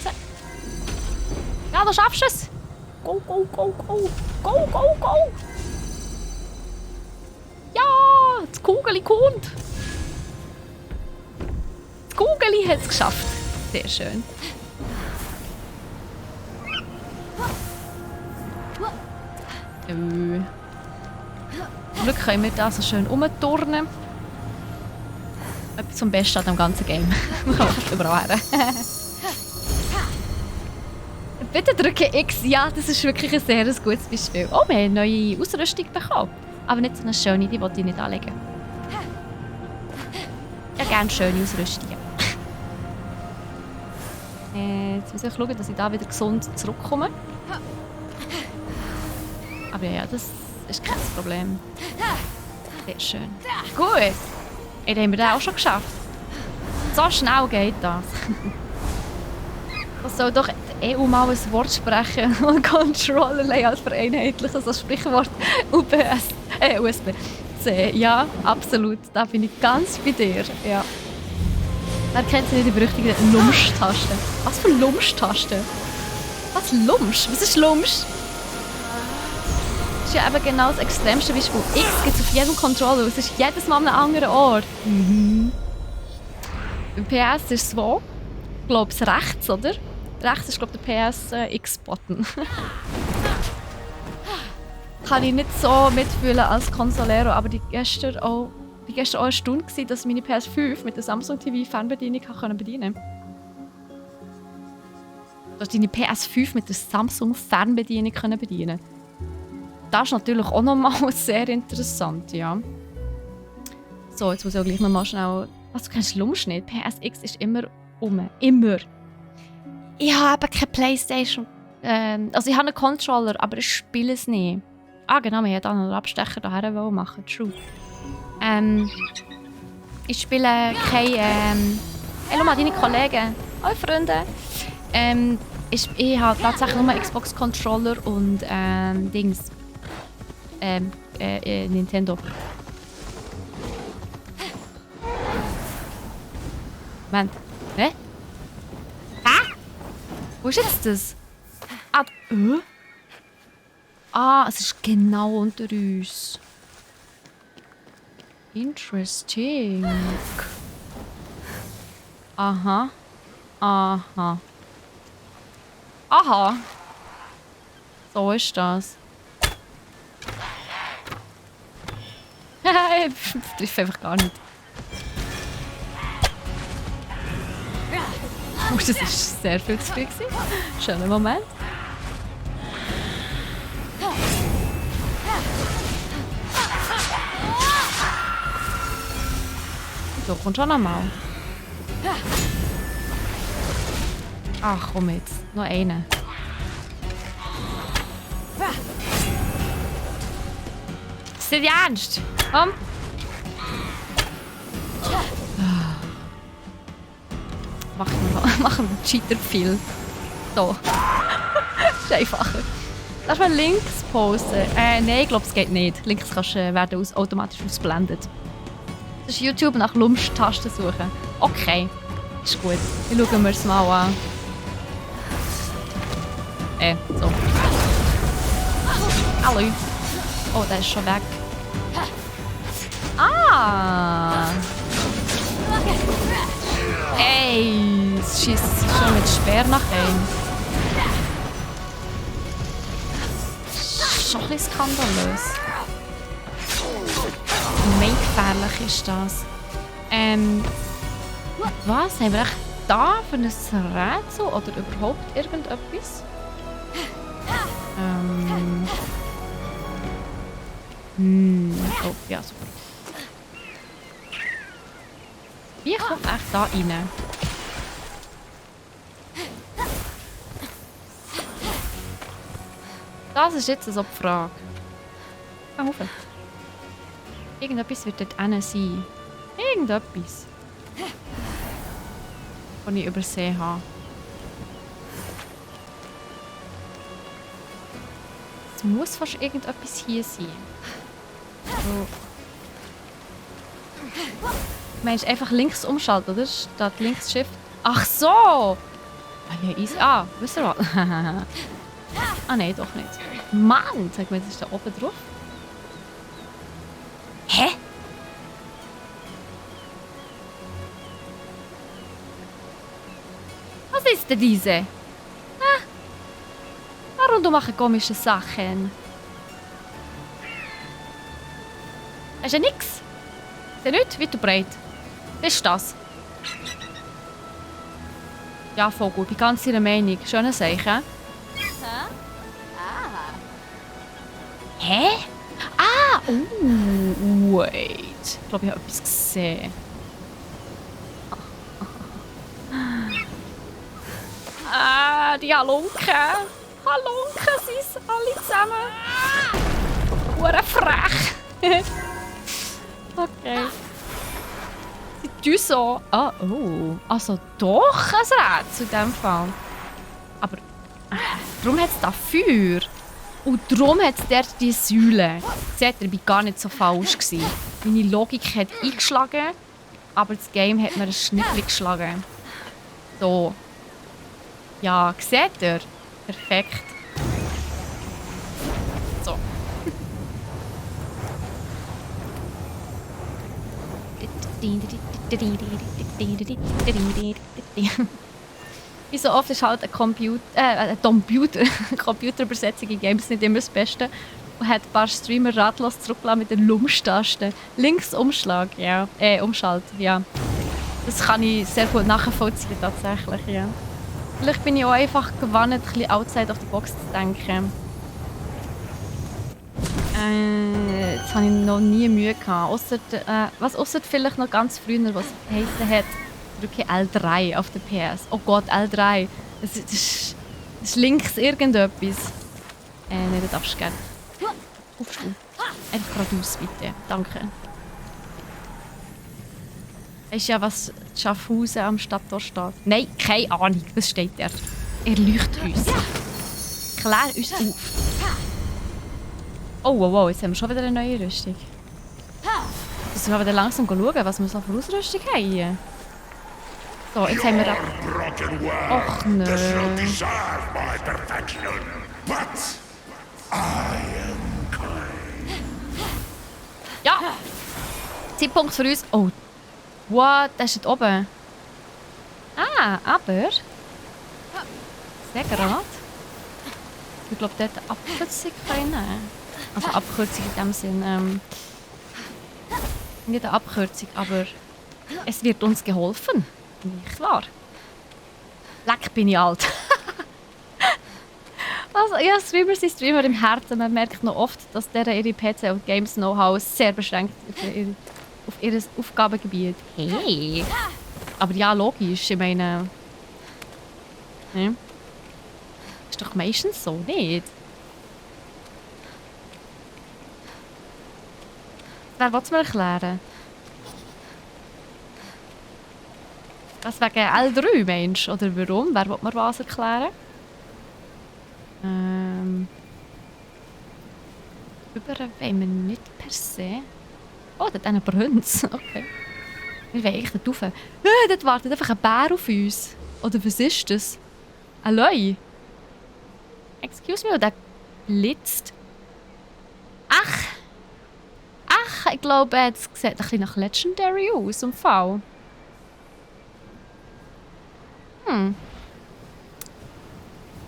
Ja, da schaffst du es! Go, go, go, go! Go, go, go! Ja! Das Kugeli kommt! Das Kugeli hat es geschafft. Sehr schön. Zum Glück können wir da so schön rumturnen. Etwas zum Besten an dem ganzen Game. Man kann überall her. Bitte drücke X. Ja, das ist wirklich ein sehr gutes Beispiel. Oh, wir haben eine neue Ausrüstung bekommen. Aber nicht so eine schöne, die wollte ich nicht anlegen. Ich habe gerne schöne Ausrüstungen. Jetzt muss ich schauen, dass ich da wieder gesund zurückkomme. Aber ja, das ist kein Problem. Sehr schön. Gut. Jetzt haben wir das auch schon geschafft. So schnell geht das. Das soll doch die EU mal ein Wort sprechen und Controller-Layout vereinheitlichen, also das Sprichwort USB-C. Ja, absolut. Da bin ich ganz bei dir. Ja. Wer kennt sie nicht, die berüchtigte Lumsch-Taste? Was für Lumsch-Taste? Was Lumsch? Was ist Lumsch? Das ist ja eben genau das extremste Beispiel. X gibt es auf jedem Controller, es ist jedes Mal an einem anderen Ort. Im PS ist es so, ich glaube es rechts, oder? Rechts ist glaube der PS-X-Button. Kann ich nicht so mitfühlen als Consolero, aber die gestern auch erstaunt gewesen, dass meine PS5 mit der Samsung TV Fernbedienung bedienen konnte. Dass deine PS5 mit der Samsung Fernbedienung bedienen. Das ist natürlich auch nochmal sehr interessant, ja. So, jetzt muss ich auch gleich nochmal schnell... Was, du kennst Lumsch nicht? PSX ist immer Immer. Ich habe keine Playstation. Also ich habe einen Controller, aber ich spiele es nicht. Ah genau, wir hätten auch noch einen Abstecher daher machen. True. Ich spiele kein... Hallo mal deine Kollegen. Hallo Freunde. Ich habe tatsächlich nur Xbox-Controller und Dings. Nintendo. Moment. Hä? Hä? Wo ist jetzt das? Es ist genau unter uns. Interesting. Aha. Aha. Aha. So ist das. Das trifft einfach gar nicht. Oh, das war sehr viel zu viel. Schöner Moment. So, kommt schon einmal. Ach, komm jetzt. Noch einen. Ist das ernst? Komm. Machen wir Cheater-Pfeil. So. Ist einfacher. Lass mal links posten. Nein, ich glaube, es geht nicht. Links werden automatisch ausgeblendet. Das ist YouTube nach Lumsch-Tasten suchen. Okay. Ist gut. Wir schauen es mal an. So. Hallo. Oh, der ist schon weg. Ah! Ey, es schießt schon mit Speer nach einem. Schon ein bisschen skandalös. Wie gefährlich ist das? Was? Haben wir echt da für ein Rätsel oder überhaupt irgendetwas? Oh, ja, super. Wie kommt echt da rein? Das ist jetzt so die Frage. Komm rauf. Irgendetwas wird dort hinten sein. Irgendetwas. die ich übersehen habe. Es muss fast irgendetwas hier sein. So. Du meinst einfach links umschalten, oder? Statt links Shift. Ach so! Ah, ja, easy. Ah, wisst ihr was? Ah, nein, doch nicht. Mann! Sag mal, das ist da oben drauf. Hä? Was ist denn diese? Ah. Warum du machst komische Sachen? Hast du ja nix? Ist ja nicht weit und breit. Was ist das? Ja, voll gut. Ich bin ganz ihrer Meinung. Schöne Sache. Hä? Ah! Wait. Ich glaube, ich habe etwas gesehen. Ah, die Halunken. Halunken sind es alle zusammen. Hure frech. Okay. Sie tun so. Ah, oh. Also doch ein Rätsel in diesem Fall. Aber darum hat es da Feuer. Und darum hat es dort die Säule. Seht ihr, ich war gar nicht so falsch. Meine Logik hat eingeschlagen, aber das Game hat mir ein Schnippchen geschlagen. So. Ja, seht ihr? Perfekt. So. Wie so oft ist halt eine Computerübersetzung in Games nicht immer das Beste. Und hat ein paar Streamer ratlos zurückgelassen mit der Lumps-Taste. Links Umschlag, ja. Umschalt, ja. Das kann ich sehr gut nachvollziehen, tatsächlich, ja. Vielleicht bin ich auch einfach gewandt, ein bisschen outside of the box zu denken. Jetzt habe ich noch nie Mühe gehabt. Ausser vielleicht noch ganz früher, was heißen hat, drücke L3 auf der PS. Oh Gott, L3. Das ist links irgendetwas. Nein, das darfst du gerne. Aufstehen. Einfach geradeaus, bitte. Danke. Weißt du ja, was Schaffhausen am Stadttor steht? Nein, keine Ahnung. Was steht da? Erleuchtet uns. Klär uns auf. Oh, wow, jetzt haben wir schon wieder eine neue Rüstung. Jetzt müssen wir wieder langsam schauen, was wir so für Ausrüstung haben hier. So, jetzt haben wir da... Och, nö. Ja! Zeitpunkt für uns... Oh. What? Das ist dort oben. Ah, aber... Sehr gerade. Ich glaube, dort eine Abkürzung nehmen. Also Abkürzung in dem Sinn. Nicht eine Abkürzung, aber es wird uns geholfen. Nicht wahr? Leck, bin ich alt. Also, ja, Streamer sind Streamer im Herzen. Man merkt noch oft, dass ihre PC und Games Know-how sehr beschränkt auf ihr Aufgabengebiet. Hey! Aber ja, logisch. Ich meine... Ne? Ist doch meistens so, nicht? Wer will es mir erklären? Was wegen L3, Mensch? Oder warum? Wer will mir was erklären? Über wollen wir nicht per se. Oh, dort einen Brunz. Okay. Wir wollen eigentlich dort rauf. Dort wartet einfach ein Bär auf uns. Oder was ist das? Ein Löwe? Excuse me, der blitzt. Ach! Ich glaube, es sieht ein bisschen nach Legendary aus, im Fall. Ich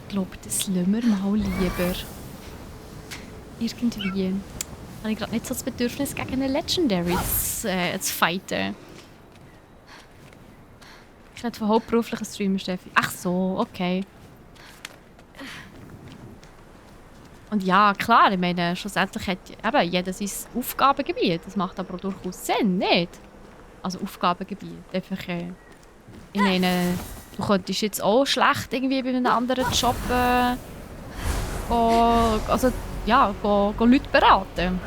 glaube, das lassen wir mal lieber. Irgendwie. Habe ich gerade nicht so das Bedürfnis, gegen eine Legendary zu fighten. Ich rede von hauptberuflichen Streamer, Steffi. Ach so, okay. Und ja, klar, ich meine, schlussendlich hat eben jeder sein Aufgabengebiet. Das macht aber durchaus Sinn, nicht? Also Aufgabengebiet. Einfach, ich meine, du könntest jetzt auch schlecht irgendwie bei einem anderen Job go Leute beraten.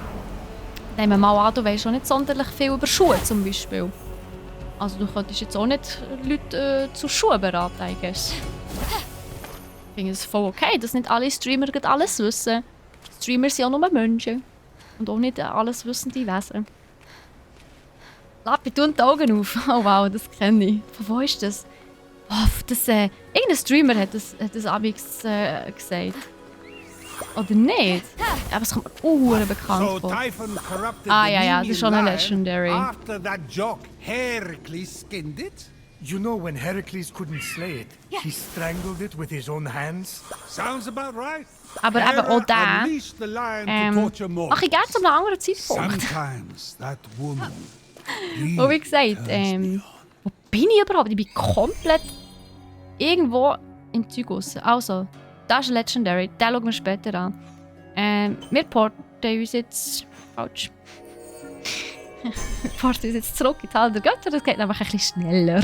Nehmen wir mal an, du weißt schon nicht sonderlich viel über Schuhe zum Beispiel. Also du könntest jetzt auch nicht Leute zu Schuhen beraten, I guess. Ich finde es voll okay, dass nicht alle Streamer gerade alles wissen. Streamer sind auch nur Menschen. Und auch nicht alles wissende Wesen. Lappi, tu die Augen auf. Oh wow, das kenne ich. Von wo ist das? Oh, irgendein Streamer hat das abends gesagt. Oder nicht? Aber es kommt mir bekannt So vor. Typhon corrupted Ah, the ja, ja, das ist schon ein Nemean Legendary. lion after that jock Heracles skinned it? You know when Heracles couldn't slay it, he strangled it with his own hands? Sounds about right. Aber eben auch der, unleashed the lion to torture more. mache ich gerne zu einem anderen Zeitpunkt. Sometimes that woman. Und wie gesagt, wo bin ich überhaupt? Ich bin komplett irgendwo im Zeug raus. Also, das ist ein Legendary, den schauen wir später an. Wir porten uns jetzt... Falsch. Wir porten uns jetzt zurück in die Halle der Götter, das geht nämlich ein bisschen schneller.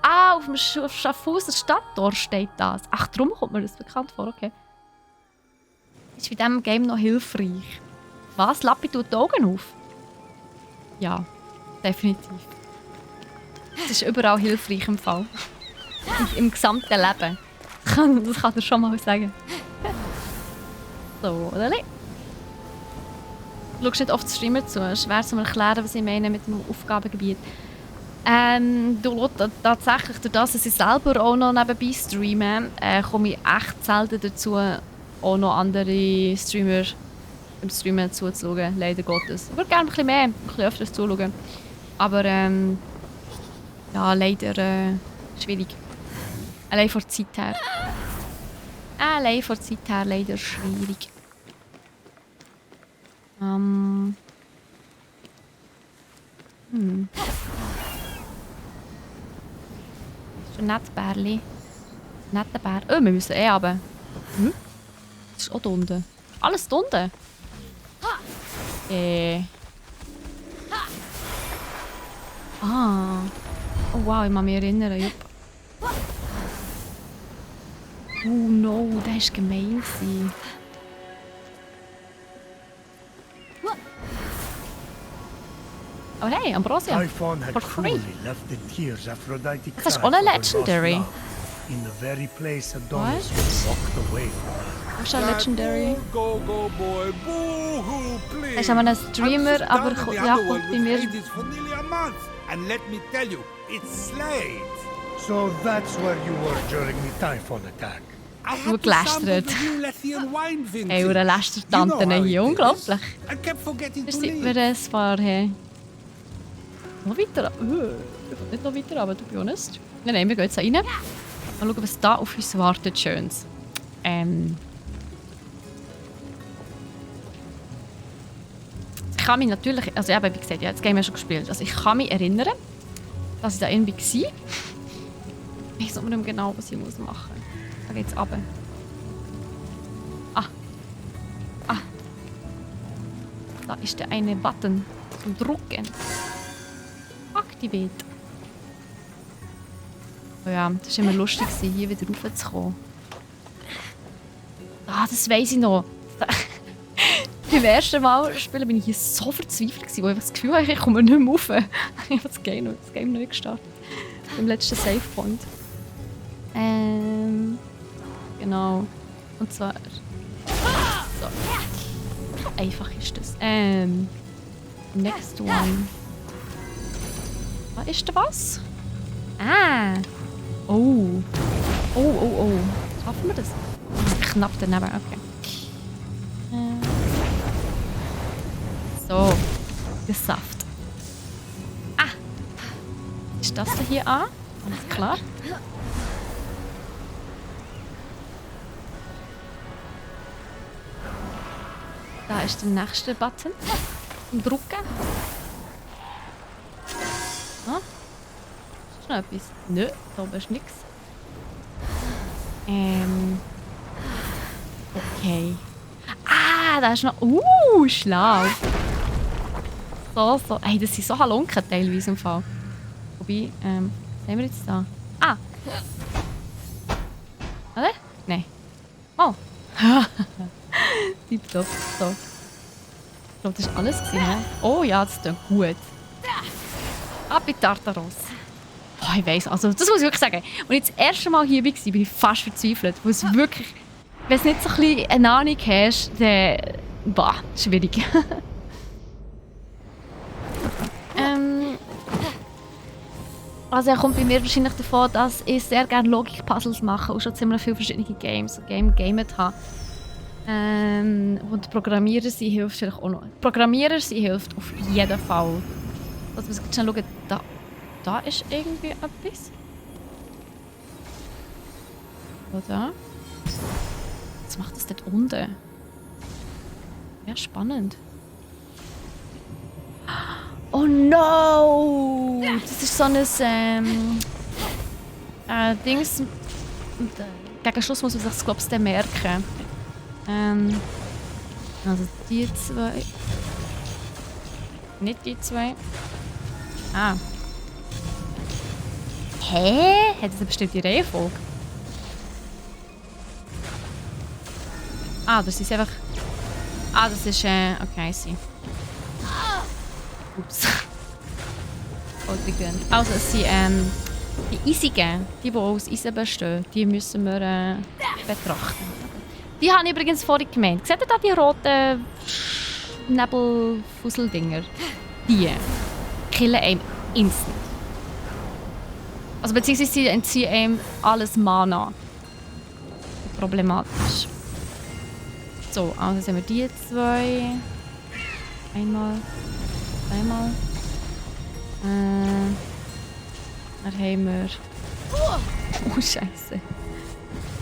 Auf dem Schaffhauser Stadttor steht das. Ach, darum kommt mir das bekannt vor, okay. Ist bei diesem Game noch hilfreich. Was? Lappi tut die Augen auf? Ja, definitiv. Das ist überall hilfreich im Fall. Im gesamten Leben. Das kann er schon mal sagen. So, oder nicht? Du schaust nicht oft Streamer zu. Es ist schwer zu erklären, was ich meine mit dem Aufgabengebiet. Tatsächlich, durch das, dass ich selber auch noch nebenbei streame, komme ich echt selten dazu, auch noch andere Streamer im Streamen zuzuschauen, leider Gottes. Ich würde gerne ein bisschen mehr, ein bisschen öfters zuschauen. Aber ja, leider schwierig. Allein von der Zeit her. Allein von der Zeit her leider schwierig. Das ist ein nettes Bärli. Netter Bär. Oh, wir müssen runter. Das ist auch da unten. Alles da unten? Ah. Oh wow, ich muss mich erinnern. Jupp. Oh no, das war gemein. Oh hey, Ambrosia. Typhon had For free. cruelly left the tears Aphrodite Das ist cried auch ein for her lost Legendary. love, in the very place Adonis was locked away from her. Das ist ein Legendary. Go, go, boy. Boo-hoo, please. Er ist aber ein Streamer, I'm aber stuck in the ja, underworld kommt bei with mir. Hades for nearly a month. And let me tell you, it's Slade. So that's where you were during the Typhon attack. I Nur had to sample gelästert. the new Lethean wine vintage. Ey, eine Lästertante how hier. it is. Unglaublich. I kept forgetting Das to sieht leave. mir ein paar hey. Noch weiter. Nicht noch weiter, aber to be honest. Nein, wir gehen jetzt rein. Mal schauen, was da auf uns wartet. Schönes. Ich kann mich natürlich, also eben, wie gesagt, ja, das Game ja schon gespielt. Also ich kann mich erinnern, dass ich da irgendwie war. Ich weiß nicht mehr genau, was ich machen muss. Da geht's runter. Da ist der eine Button zum Drucken. Aktiviert. Oh ja, das war immer lustig, hier wieder raufzukommen. Ah, das weiss ich noch. Beim ersten Mal spielen bin ich hier so verzweifelt, weil ich einfach das Gefühl hatte, ich komme nicht mehr rauf. Ich habe das Game neu gestartet. Beim letzten Savepoint. Genau. Und zwar... So. Einfach ist das. Next one. Was ist da was? Ah. Oh. Oh. Schaffen wir das? Knapp daneben, okay. So. Gesafft. Ah. Ist das da hier an? Alles klar. Da ist der nächste Button. Drücken. Ah. Ist noch etwas? Nö, da oben ist nichts. Okay. Ah, da ist noch... schlau. So. Hey, das sind so Halunken teilweise im Fall. Wobei, was haben wir jetzt da? Ah. Oder? Nein. Oh. Tipptopp. So. Ich glaube, das war alles. Oh ja, das ist gut. Ab in Tartaros. Oh, ich weiss, also das muss ich wirklich sagen. Als ich das erste Mal hier war, bin ich fast verzweifelt. Weil es wirklich, wenn du nicht so ein bisschen eine Ahnung hast, dann... Bah, schwierig. Also er kommt bei mir wahrscheinlich davon, dass ich sehr gerne Logik-Puzzles mache und schon ziemlich viele verschiedene Games gegamet habe. Und Programmierer sie hilft vielleicht auch noch. Programmierer sie hilft auf jeden Fall. Also wir müssen schnell schauen, da ist irgendwie etwas. Oder? Was macht das dort unten? Ja, spannend. Oh no! Das ist so ein Dings. Gegen Schluss muss man sich das, glaube ich, merken. Also die zwei. Nicht die zwei. Ah. Hä? Hat das eine bestimmte Reihenfolge? Ah, das ist einfach. Ah, das ist. Okay, sie. Ups. Also es sind die Eisigen, die aus Eisen bestehen, die müssen wir betrachten. Die habe ich übrigens vorhin gemeint. Seht ihr da die roten Nebelfusseldinger? Die killen einem instant. Also beziehungsweise sie entziehen einem alles Mana. Problematisch. So, also sehen wir die zwei. Einmal. Einmal. Dann haben wir... Oh, Scheiße.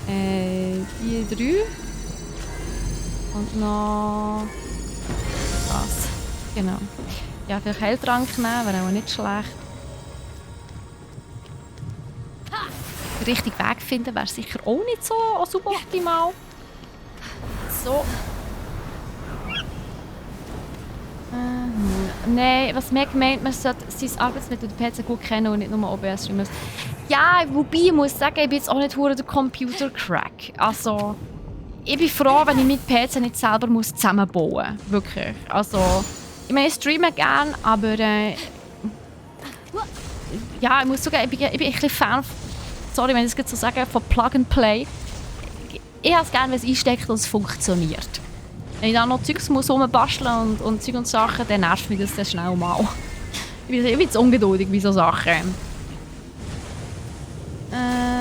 Die drei. Und noch... Das. Genau. Ja, vielleicht Heiltrank nehmen, wäre auch nicht schlecht. Den richtigen Weg finden wäre sicher auch nicht so suboptimal. So. Nein, was mir gemeint, man sollte sein Arbeitsmittel der PC gut kennen und nicht nur OBS streamen. Ja, wobei ich muss sagen, ich bin jetzt auch nicht der Computer-Crack. Also, ich bin froh, wenn ich mit PC nicht selber zusammenbauen muss. Wirklich. Also, ich meine, ich streame gerne, aber ja, ich muss sagen, ich bin ein bisschen Fan, sorry, wenn ich das jetzt so sage, von Plug and Play. Ich habe es gerne, wenn es einsteckt und es funktioniert. Wenn ich dann noch Zeugs rumbasteln und Zeug und Sachen, dann nervt mich das sehr schnell mal. Ich bin jetzt ungeduldig bei solchen Sachen.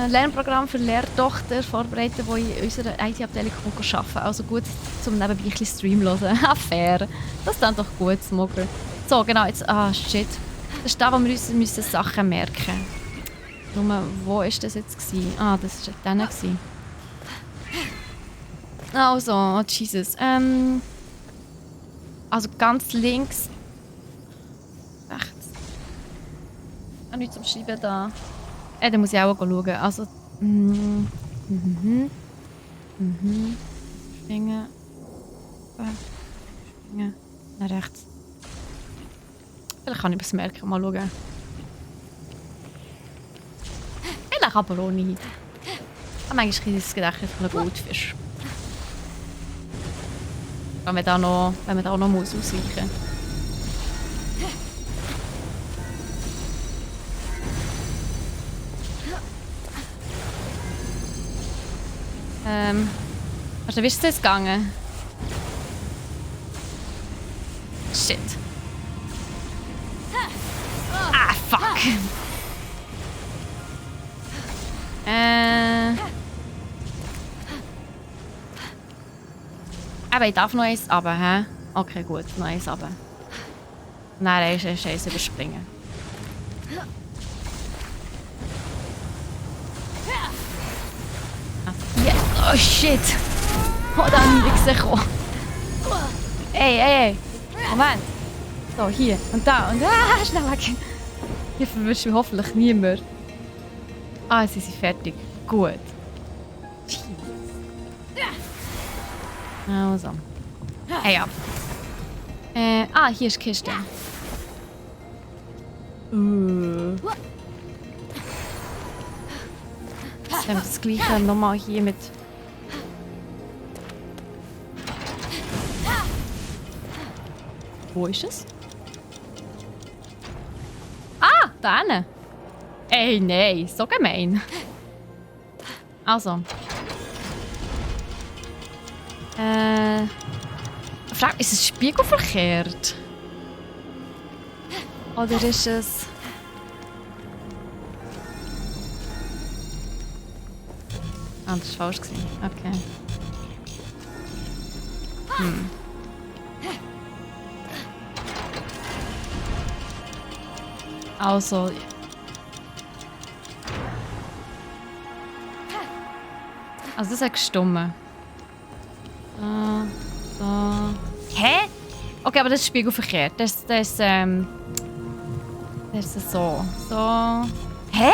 Lernprogramm für Lehrtochter vorbereiten, die in unserer IT-Abteilung arbeiten. Also gut, zum nebenbei ein bisschen Stream hören. Fair. Das ist dann doch gut, Smogger. So, genau, jetzt... Ah, shit. Das ist da, wo wir uns müssen Sachen merken. Nur, wo war das jetzt? Ah, das war dann. Also, oh Jesus. Also ganz links. Rechts. Ah, nichts zum Schreiben da. Da muss ich auch schauen. Also. Springen. Springen. Nach rechts. Vielleicht kann ich es merken. Mal schauen. Vielleicht aber auch nicht. Aber manchmal ist das Gedächtnis von einem Goldfisch. Wenn man da noch muss ausweichen muss. Also, wie ist es jetzt gegangen? Shit. Ah, fuck. Aber ich darf noch eins runter, hä? Okay, gut, noch eins runter. Nein, eins überspringen. Ah, oh shit! Oh, da habe ich nicht gesehen. Ey! Moment! So, hier und da und schnell weg! Hier verwirrst du hoffentlich niemand. Ah, jetzt sind sie fertig. Gut. Also. Hey, ja. Hier ist die Kiste. Jetzt haben wir das Gleiche nochmal hier mit... Wo ist es? Ah! da hin. Ey, nein, so gemein. Also. Frage, ist es spiegelverkehrt? Oder ist es... Ah, das war falsch. Okay. Also... Also das hat gestummen. So. Hä? Okay, aber das ist spiegelverkehrt. Das ist so. So. Hä?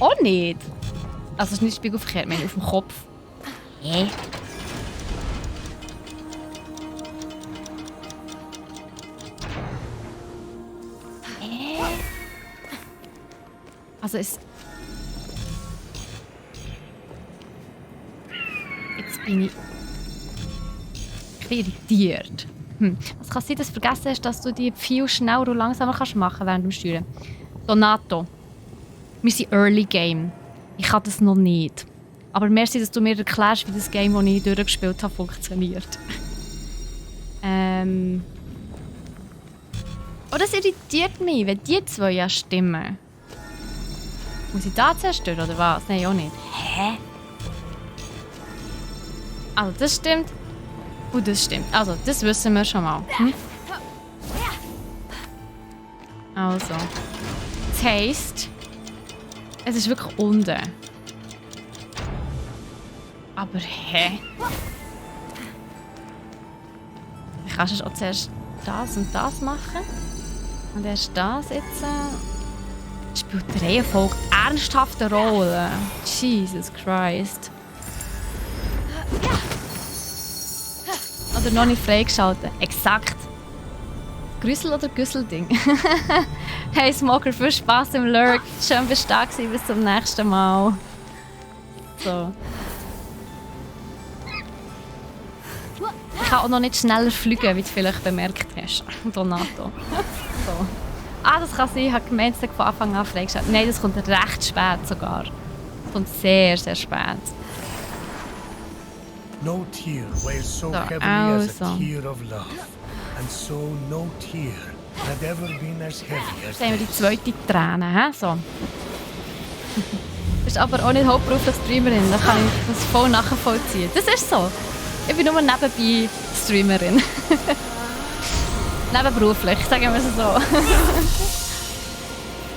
Auch nicht. Also es ist nicht spiegelverkehrt, ich meine auf dem Kopf. Hä? Also es... Jetzt bin ich irritiert. Es kann sein, dass du vergessen hast, dass du die viel schneller und langsamer machen kannst während dem Steuern. Donato. Wir sind Early Game. Ich kann das noch nicht. Aber merci, dass du mir erklärst, wie das Game, das ich durchgespielt habe, funktioniert. Oh, das irritiert mich, wenn die zwei ja stimmen. Muss ich da zerstören oder was? Nein, auch nicht. Hä? Also, das stimmt. Und das stimmt. Also, das wissen wir schon mal. Also. Das heisst, es ist wirklich unten. Aber hä? Ich kann auch zuerst das und das machen. Und erst das jetzt. Spielt die Reihenfolge ernsthaft eine Rolle? Jesus Christ. Oder noch nicht freigeschaltet. Exakt. Grüssel oder Güsselding? Hey Smoker, viel Spaß im Lurk. Schön bist du da gewesen. Bis zum nächsten Mal. So. Ich kann auch noch nicht schneller fliegen, wie du vielleicht bemerkt hast. Donato. So. Ah, das kann sein. Ich habe gemeint, es von Anfang an freigeschaltet. Nein, das kommt recht spät sogar. Das kommt sehr, sehr spät. No tear weighs so heavily as a tear of love. And so no tear had ever been as heavy as Jetzt haben wir die zweite Träne. He? So. Das ist aber auch nicht hauptberuflich Streamerin. Da kann ich das voll nachvollziehen. Das ist so. Ich bin nur nebenbei Streamerin. Nebenberuflich, sagen wir es so.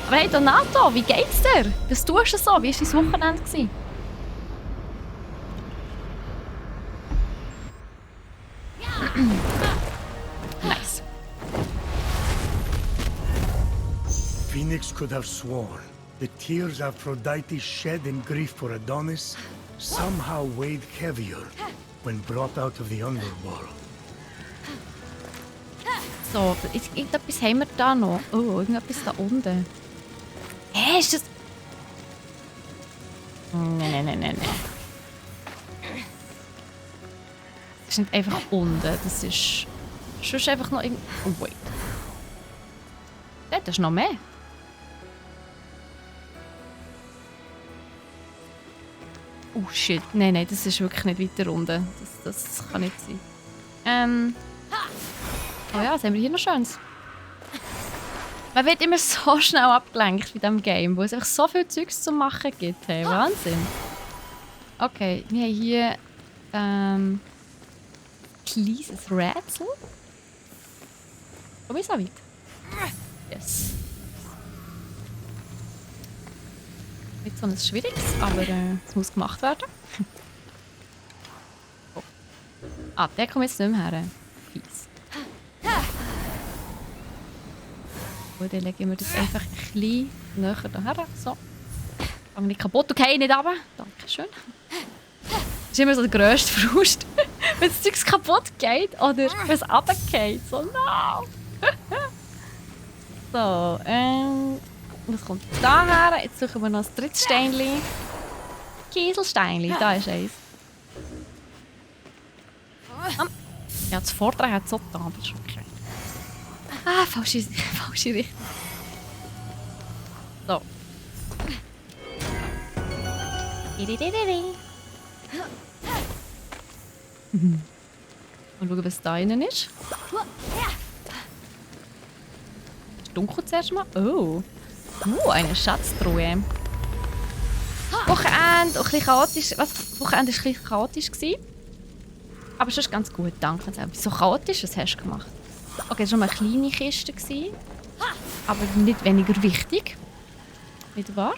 Aber hey Donato, wie geht's dir? Was tust du so? Wie war dein Wochenende gewesen? Nice. Phoenix could have sworn the tears Aphrodite shed in grief for Adonis somehow weighed heavier when brought out of the underworld. So, irgendetwas haben wir da noch. Oh, irgendetwas da unten. Hä, ist das... Nein. Das ist nicht einfach unten, das ist... Sonst einfach noch irgend... Oh, wait. Da ist noch mehr. Oh shit, nein, das ist wirklich nicht weiter unten. Das kann nicht sein. Oh ja, was haben wir hier noch Schönes? Man wird immer so schnell abgelenkt bei diesem Game, wo es einfach so viel Zeugs zu machen gibt. Hey, Wahnsinn. Okay, wir haben hier kleines Rätsel. Komm ich so weit? Yes. Nicht so ein schwieriges, aber es muss gemacht werden. Oh. Ah, der kommt jetzt nicht mehr her. Fies. Und dann legen wir das einfach ein bisschen näher daher. So. Fang nicht kaputt. Okay, nicht runter. Dankeschön. Das ist immer so der grösste Frust. Wenn das Zeug kaputt geht oder wenn es runtergeht. So, no! So, was kommt da her? Jetzt suchen wir noch das dritte Steinchen. Kieselsteinchen, da ist eins. Ja, das vordere hat es auch da, aber ist okay. Ah, falsche Richtung. So. Mal schauen, was da innen ist. Ist dunkel zuerst mal. Oh. Eine Schatztruhe. Wochenende, ein bisschen chaotisch. Was? Wochenende war ein bisschen chaotisch. Aber sonst ganz gut, danke. So chaotisch, was hast du gemacht? Okay, das war mal eine kleine Kiste. Aber nicht weniger wichtig. Nicht wahr?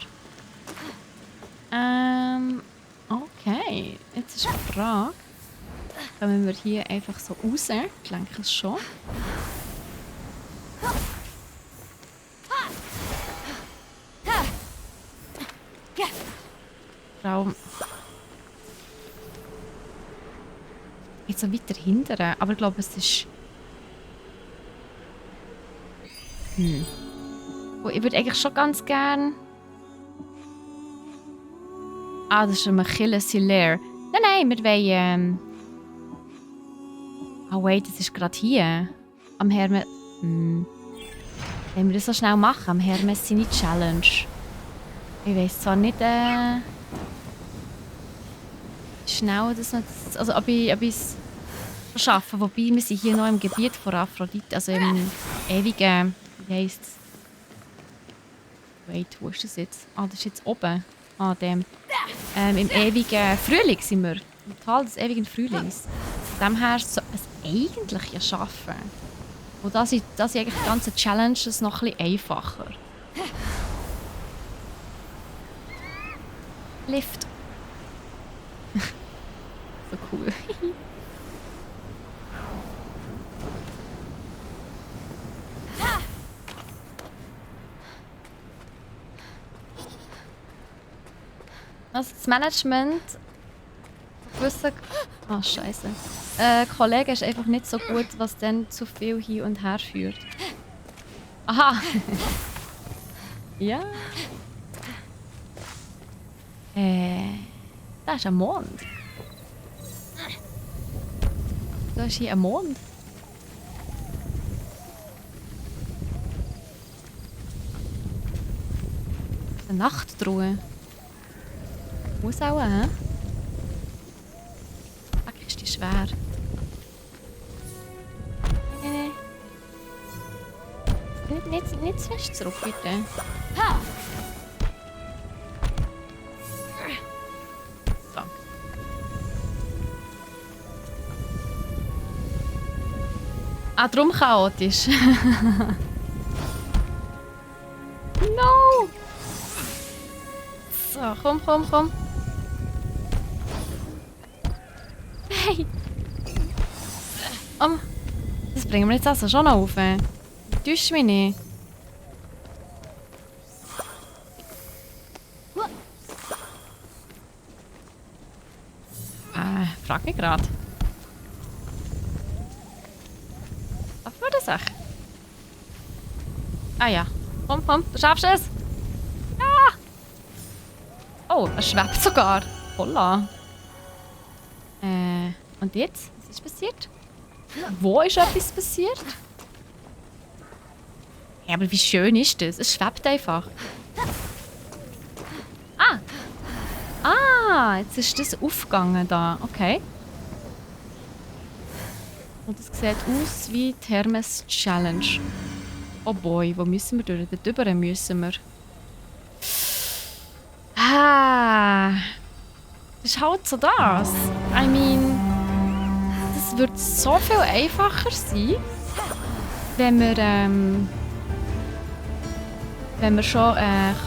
Okay. Jetzt ist die Frage. Kommen wir hier einfach so raus? Ich denke es schon. Raum. Jetzt so weiter hinten. Aber ich glaube, es ist... Oh, ich würde eigentlich schon ganz gern... Ah, das ist ein Achilles Hilaire. Nein, wir wollen... Oh wait, das ist gerade hier. Am Hermes... Wollen wir das so schnell machen? Am Hermes seine Challenge. Ich weiss zwar nicht... schnell, dass man das... Also ob ich es schaffe. Wobei, wir sind hier noch im Gebiet von Aphrodite. Also im ewigen... Wie heisst es? Wait, wo ist das jetzt? Ah, das ist jetzt oben. Ah, dem. Im ewigen Frühling sind wir. Im Tal des ewigen Frühlings. Von dem her sollte man es eigentlich ja schaffen. Und da sind eigentlich die ganzen Challenges noch ein bisschen einfacher. Lift. So cool. Also das Management gewisser Scheiße. Kollege ist einfach nicht so gut, was dann zu viel hin und her führt. Aha! Ja. Da ist ein Mond. Da ist hier ein Mond. Eine Nachtruhe. Muss auch, hä? Fuck, ist die schwer. Nicht zu fest zurück, bitte. So. Ah, drum chaotisch. No! So, komm. Hey! Das bringen wir jetzt also schon noch auf. Täusch mich nicht. Frag mich gerade. Was war das echt? Ah ja. Komm, du schaffst es! Ja! Oh, er schwebt sogar. Holla. Und jetzt? Was ist passiert? Wo ist etwas passiert? Ja, aber wie schön ist das? Es schwebt einfach. Jetzt ist das aufgegangen da. Okay. Und das sieht aus wie die Hermes Challenge. Oh boy, wo müssen wir durch? Dort drüber müssen wir. Das ist halt so das. I mean, das wird so viel einfacher sein, wenn wir schon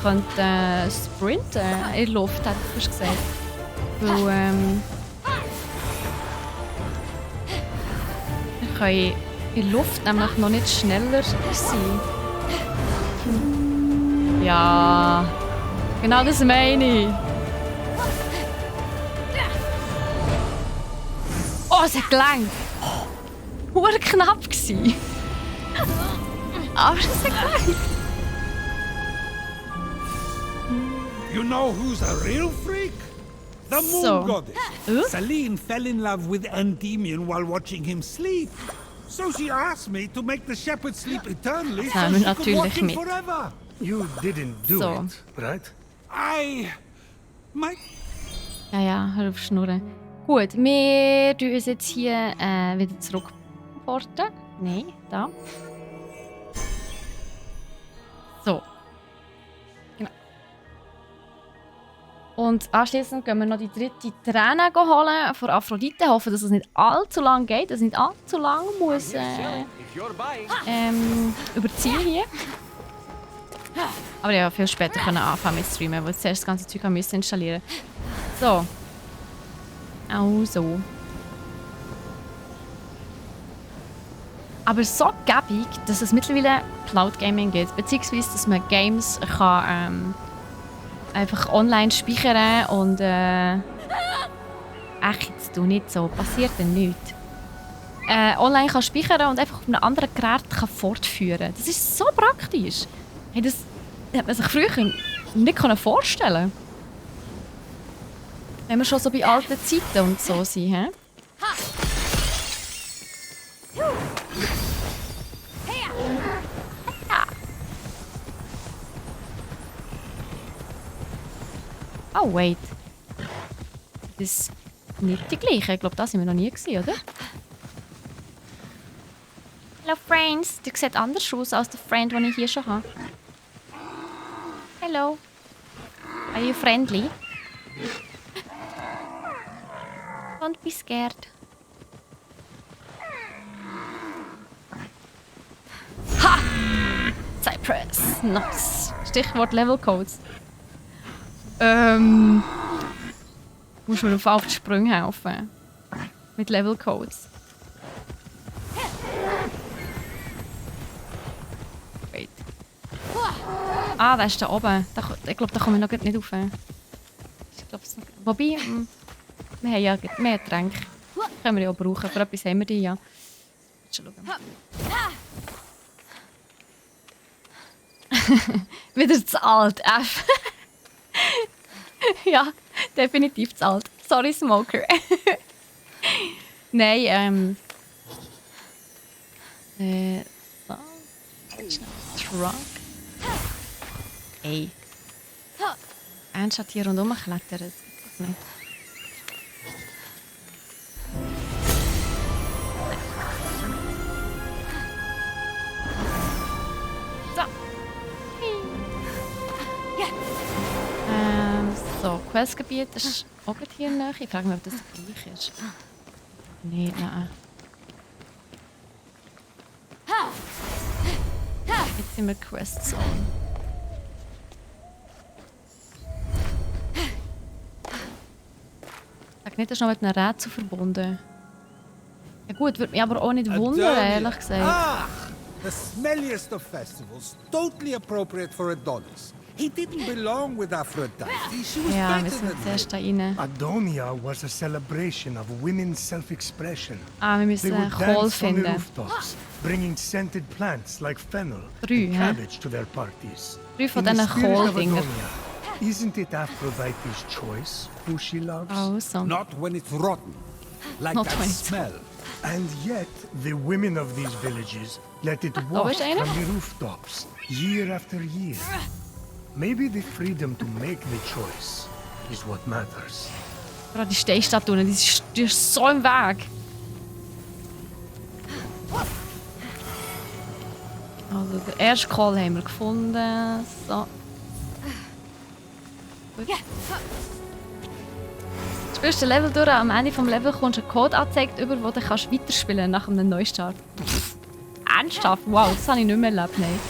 könnten sprinten in der Luft, hätte ich fast gesagt. Weil, wir können in der Luft nämlich noch nicht schneller sein. Ja, genau das meine ich. Oh, es hat gelangt. Hure knapp gsi. Aber es hat gelangt. You know who's a real freak? The moon goddess. Selene fell in love with Endymion while watching him sleep. So she asked me to make the shepherd sleep eternally so she could watch him forever. You didn't do So. it, right? Ja, hör auf schnurren. Gut, wir tun uns jetzt hier wieder zurückporten. Nein, da. So. Genau. Und anschließend gehen wir noch die dritte Träne holen von Aphrodite. Hoffen, dass es nicht allzu lang geht, dass es nicht allzu lang muss überziehen hier. Aber ja, viel später können anfangen mit Streamen, weil ich zuerst das ganze Zeug installieren musste. So. Also. Aber so gäbig, dass es mittlerweile Cloud Gaming gibt, beziehungsweise dass man Games kann, einfach online speichern und echt, du nicht so, passiert dann nichts. Online kann speichern und einfach auf einem anderen Gerät kann fortführen. Das ist so praktisch. Hey, das hat man sich früher nicht vorstellen können. Wenn wir schon so bei alten Zeiten und so sind, hä? Oh, wait. Das ist nicht die gleiche. Ich glaube, das haben wir noch nie gesehen, oder? Hello, Friends. Du siehst anders aus als der Friend, den ich hier schon habe. Hello. Are you friendly? Don't be scared. Ha! Cypress. Nice. Stichwort Level Codes. Muss mir auf die Sprünge helfen. Mit Level Codes. Wait. Ah, der ist da oben. Ich glaube, da kommen wir noch nicht rauf. Ich glaube, wobei, wir haben ja mehr Getränke. Können wir ja auch brauchen. Für etwas haben wir die ja. Schon schauen. Wieder zu alt, F. Ja, definitiv zu alt. Sorry, Smoker. Nein, so. Truck. Ey. Ernst hat hier rundherum geklettert. Das gibt's nicht. So, Questgebiet ist auch hier nahe. Ich frage mich, ob das gleich ist. Nee, nein. Jetzt sind wir Questzone. Sag nicht, das ist noch mit einem Rätsel verbunden. Ja gut, würde mich aber auch nicht wundern, ehrlich gesagt. Ah, the smelliest of festivals, totally appropriate for Adonis. He didn't belong with Aphrodite. She was Ja, wir better sind than zuerst da rein. Adonia was a celebration of women's self-expression. Ah, wir They müssen would Kohl dance on the finden. rooftops, bringing scented plants like fennel Drei, and hä? cabbage to their parties. 3 von In the diesen spirit of Kohldinger. Adonia, isn't it Aphrodite's choice who she loves? Also. Not when it's rotten, like Not that when it's- smell. And yet, the women of these villages let it Oh, walk is einer? from the rooftops, year after year. Maybe the freedom to make the choice is what matters. Gerade die Steinstatuen, die ist so im Weg. Also, den ersten Kohl haben wir gefunden. So. Gut. Du spielst den Level durch, am Ende des Levels kommst du einen Code angezeigt, über den du kannst weiterspielen nach einem Neustart. Ernsthaft? Wow, das habe ich nicht mehr erlebt, nein.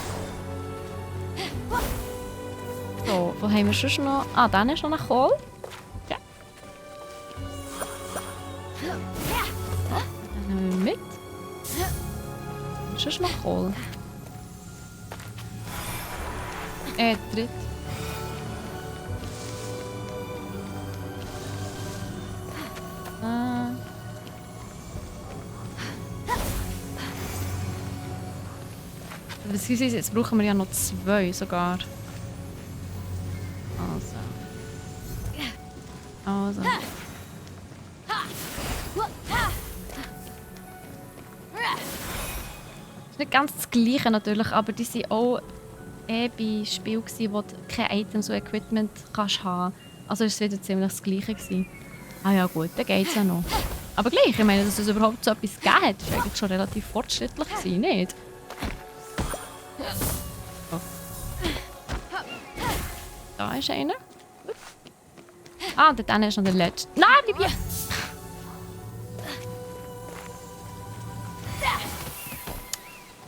So, wo haben wir sonst noch? Ah, dann ist noch ein Kohl. Ja. Den nehmen wir mit. Und sonst noch Kohl. Dritt. Beziehungsweise jetzt brauchen wir ja noch 2 sogar. Also. Ist nicht ganz das Gleiche natürlich, aber die sind auch bei Spielen, wo du kein Item so Equipment kannst haben. Also ist es wieder ziemlich das Gleiche gewesen. Ah ja gut, dann geht's ja noch. Aber gleich, ich meine, dass es überhaupt so etwas gegeben hat, ist eigentlich schon relativ fortschrittlich gewesen, nicht? Oh. Da ist einer. Ah, und dann ist noch der letzte. Nein, bleib hier!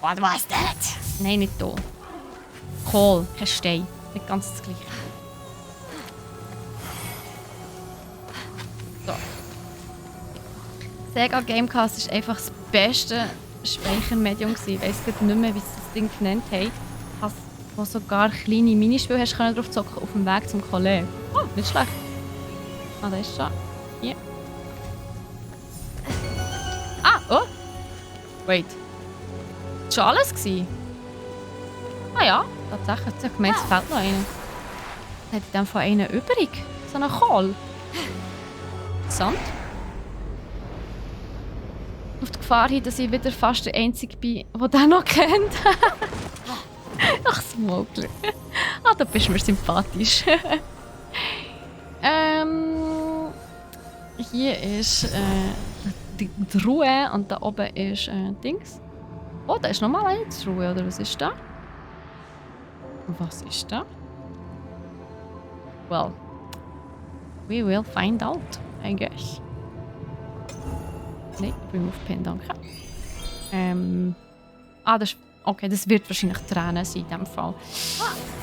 Was war's das? Nein, nicht hier. Kohl, kein Stein. Nicht ganz das Gleiche. So. Sega Gamecast war einfach das beste Speichermedium. Ich weiss nicht mehr, wie sie das Ding genannt haben. Wo sogar kleine Minispiele hast du drauf zocken auf dem Weg zum Kollegen. Oh, nicht schlecht. Ah, da ist schon. Hier. Ah, oh! Wait. Das war schon alles gewesen? Ah ja, tatsächlich. Ich habe gemeint, es fehlt noch einer. Hat in dem Fall einen übrig? So einen Kohl? Interessant. Auf die Gefahr hin, dass ich wieder fast der Einzige bin, der den noch kennt. Ach, Smogler. Ah, da bist du mir sympathisch. Hier ist die Ruhe und da oben ist Dings. Oh, da ist nochmal eine Ruhe, oder was ist da? Was ist da? Well, we will find out, I guess. Nein, remove Pin, danke. Das ist, okay, das wird wahrscheinlich Tränen sein in diesem Fall.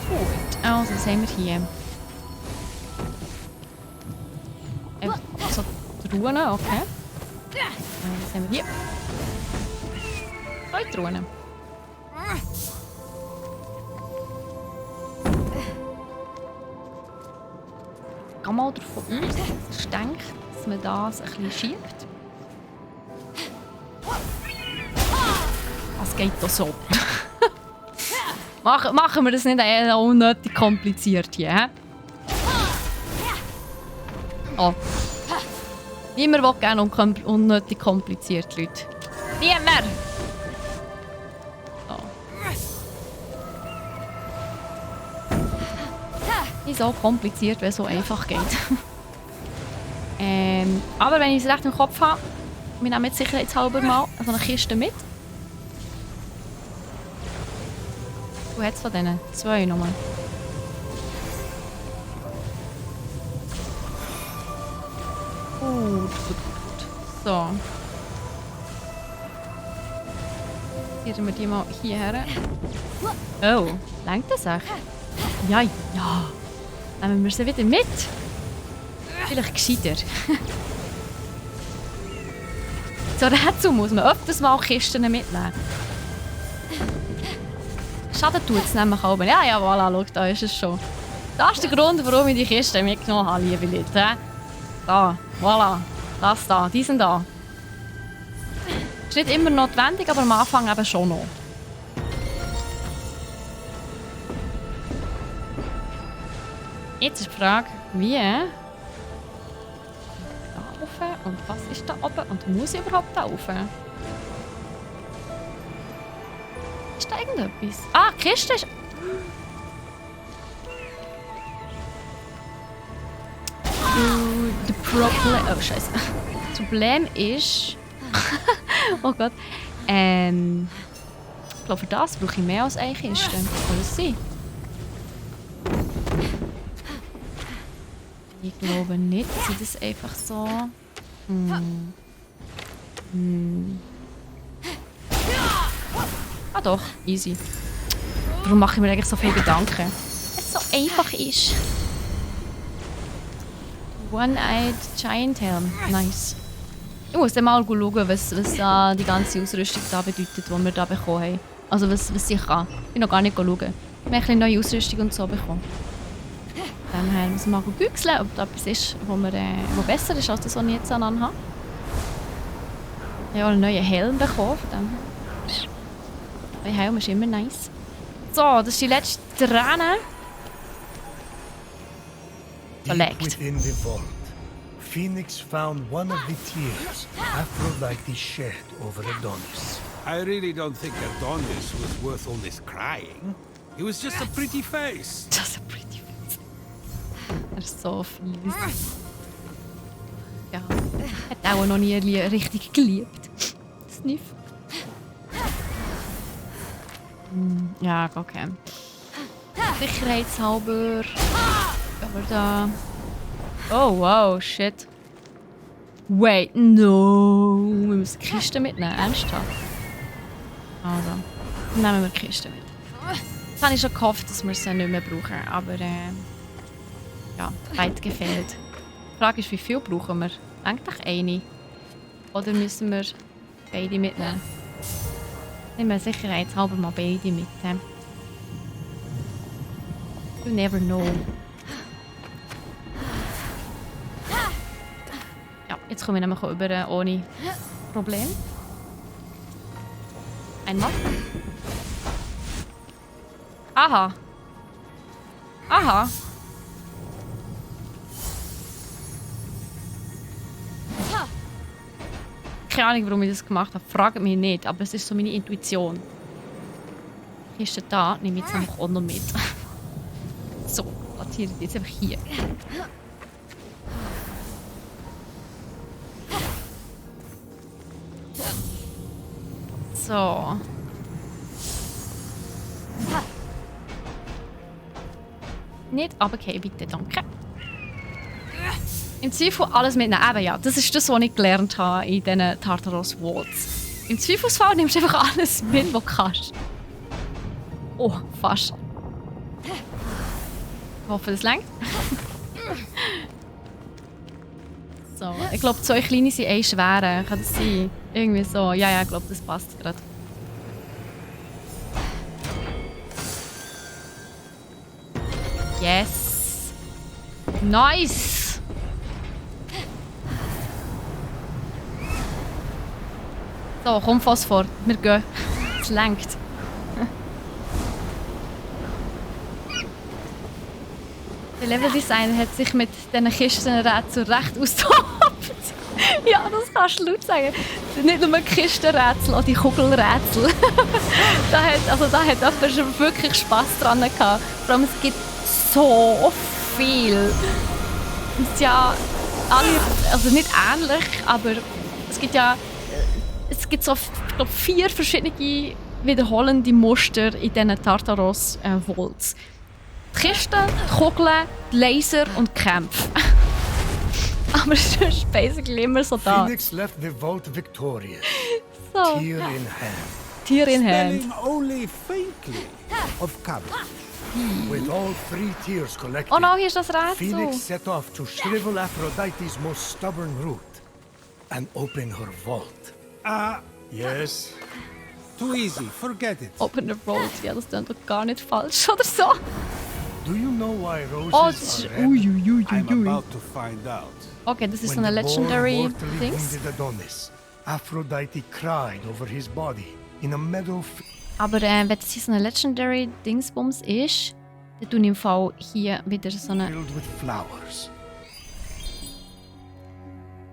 Gut, also was haben wir hier? So Truhen, okay. Was haben wir hier? 2 Truhen. Ich gehe mal davon aus, ich denke, dass man das ein bisschen schiebt. Das geht doch so. Machen wir das nicht unnötig kompliziert hier, hä? Oh. Niemand will gerne unnötig kompliziert, Leute. Niemand! Oh. Nicht so kompliziert, weil es so einfach geht. Aber wenn ich es recht im Kopf habe, wir nehmen jetzt sicherheitshalber mal so eine Kiste mit. Wo hat es von denen? 2 nochmal. Gut. So. Ziehen wir die mal hierher. Oh, lenkt das echt? Ja, ja. Nehmen wir sie wieder mit. Vielleicht gescheiter. So dazu muss man öfters mal Kisten mitnehmen. Schaden tut es nämlich auch. Ja, ja, voilà, schau, da ist es schon. Das ist der Grund, warum ich die Kiste mitgenommen habe, liebe Leute. Da, voilà. Das da, die sind da. Ist nicht immer notwendig, aber am Anfang eben schon noch. Jetzt ist die Frage, wie? Da rauf und was ist da oben und muss ich überhaupt da rauf? Ist da irgendetwas? Ah, die Kiste ist... Oh, Scheiße. Das Problem ist... oh Gott. Ich glaube, für das brauche ich mehr als eine Kiste. Kann das sein? Ich glaube nicht. Sind das einfach so... Ah doch, easy. Warum mache ich mir eigentlich so viele Gedanken? Weil es so einfach ist. One-Eyed Giant Helm. Nice. Ich muss dann mal schauen, was die ganze Ausrüstung da bedeutet, die wir da bekommen haben. Also was sie kann. Ich bin noch gar nicht schauen. Wir haben ein bisschen neue Ausrüstung und so bekommen. Dann müssen wir mal büchseln, ob da etwas ist, wo besser ist als das, was ich jetzt anhabe. Ich habe einen neuen Helm bekommen. Ein Helm ist immer nice. So, das ist die letzte Träne. Deep within the vault, Phoenix found one of the tears Aphrodite shed over Adonis. I really don't think Adonis was worth all this crying. It was just a pretty face. Das ist ein pretty face. Er ist so fies. Ja, hat auch noch nie richtig geliebt. Sniff. Ja, okay. Sicherheitshalber. Aber da. Oh wow, shit. Wait, no. Wir müssen die Kiste mitnehmen, ernsthaft. Also, nehmen wir die Kiste mit. Jetzt habe ich schon gehofft, dass wir sie nicht mehr brauchen, aber ja, weit gefehlt. Die Frage ist, wie viel brauchen wir? Eigentlich eine. Oder müssen wir beide mitnehmen? Nehmen wir sicherheitshalber mal beide mit. You never know. Ja, jetzt kommen wir nämlich über ohne Problem. Einmal. Aha. Aha. Keine Ahnung, warum ich das gemacht habe. Fragt mich nicht, aber es ist so meine Intuition. Die Kiste da, nehme ich jetzt einfach auch noch mit. So, platziere ich jetzt einfach hier. So. Nicht runterfallen, bitte, danke. Im Zweifel alles mitnehmen. Eben ja, das ist das, was ich gelernt habe in diesen Tartaros Walls. Im Zweifelsfall nimmst du einfach alles mit, was du kannst. Oh, fast. Ich hoffe, das reicht. So, ich glaube, 2 kleine sind 1 schwere. Kann das sein? Irgendwie so. Ja, ich glaube, das passt gerade. Yes! Nice! So, komm Phosphor. Wir gehen. Es lenkt. Der Leveldesigner hat sich mit diesen Kistenrätseln recht austobt. Ja, das kannst du laut sagen. Nicht nur die Kistenrätsel, auch die Kugelrätsel. Da hat er schon wirklich Spass dran gehabt. Vor allem, es gibt so viel. Es ist ja alle, also nicht ähnlich, aber es gibt so, ich glaube, 4 verschiedene wiederholende Muster in diesen Tartaros Vaults. Die Kisten, die Kugeln, die Laser und die Kämpfe. Aber es ist basically immer so da. Phoenix left the vault victorious, So. tear in hand. Tier in Hand. Smelling only faintly of cabbage. With all 3 tears collected, Oh no, hier ist das Rätsel. Phoenix set off to shrivel Aphrodite's most stubborn root and open her vault. Yes, Too easy, forget it. Open the Vault. Ja, das klingt doch gar nicht falsch oder so. do you know why roses Oh, das ist... are red? I'm about to find out. Okay, das ist so When eine the boar Legendary mortally Dings. wounded Adonis, Aphrodite cried over his body in a meadow Aber wenn das hier so eine Legendary Dingsbums ist, dann tue ich im Fall hier wieder so eine... filled with flowers.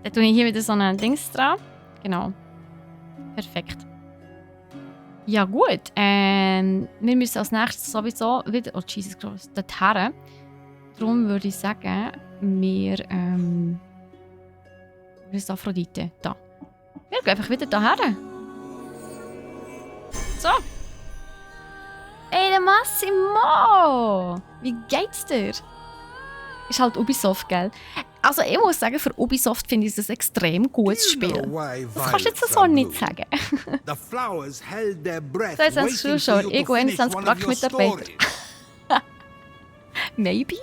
Dann tue ich hier wieder so eine Dings dran. Genau. Perfekt. Ja gut, wir müssen als nächstes sowieso wieder... Oh Jesus Christ, dorthin. Darum würde ich sagen, wir... Wo ist Aphrodite? Da. Wir gehen einfach wieder daher. So. Ey, der Massimo! Wie geht's dir? Ist halt Ubisoft, gell? Also ich muss sagen, für Ubisoft finde ich es ein extrem gutes Do you know Spiel. why Das kannst du jetzt violets so are nicht blue? sagen. The flowers held their breath, So, jetzt haben waiting sie for Zuschauer. you Ich to gehe finish 21 one of your Mitarbeiter. stories. Maybe?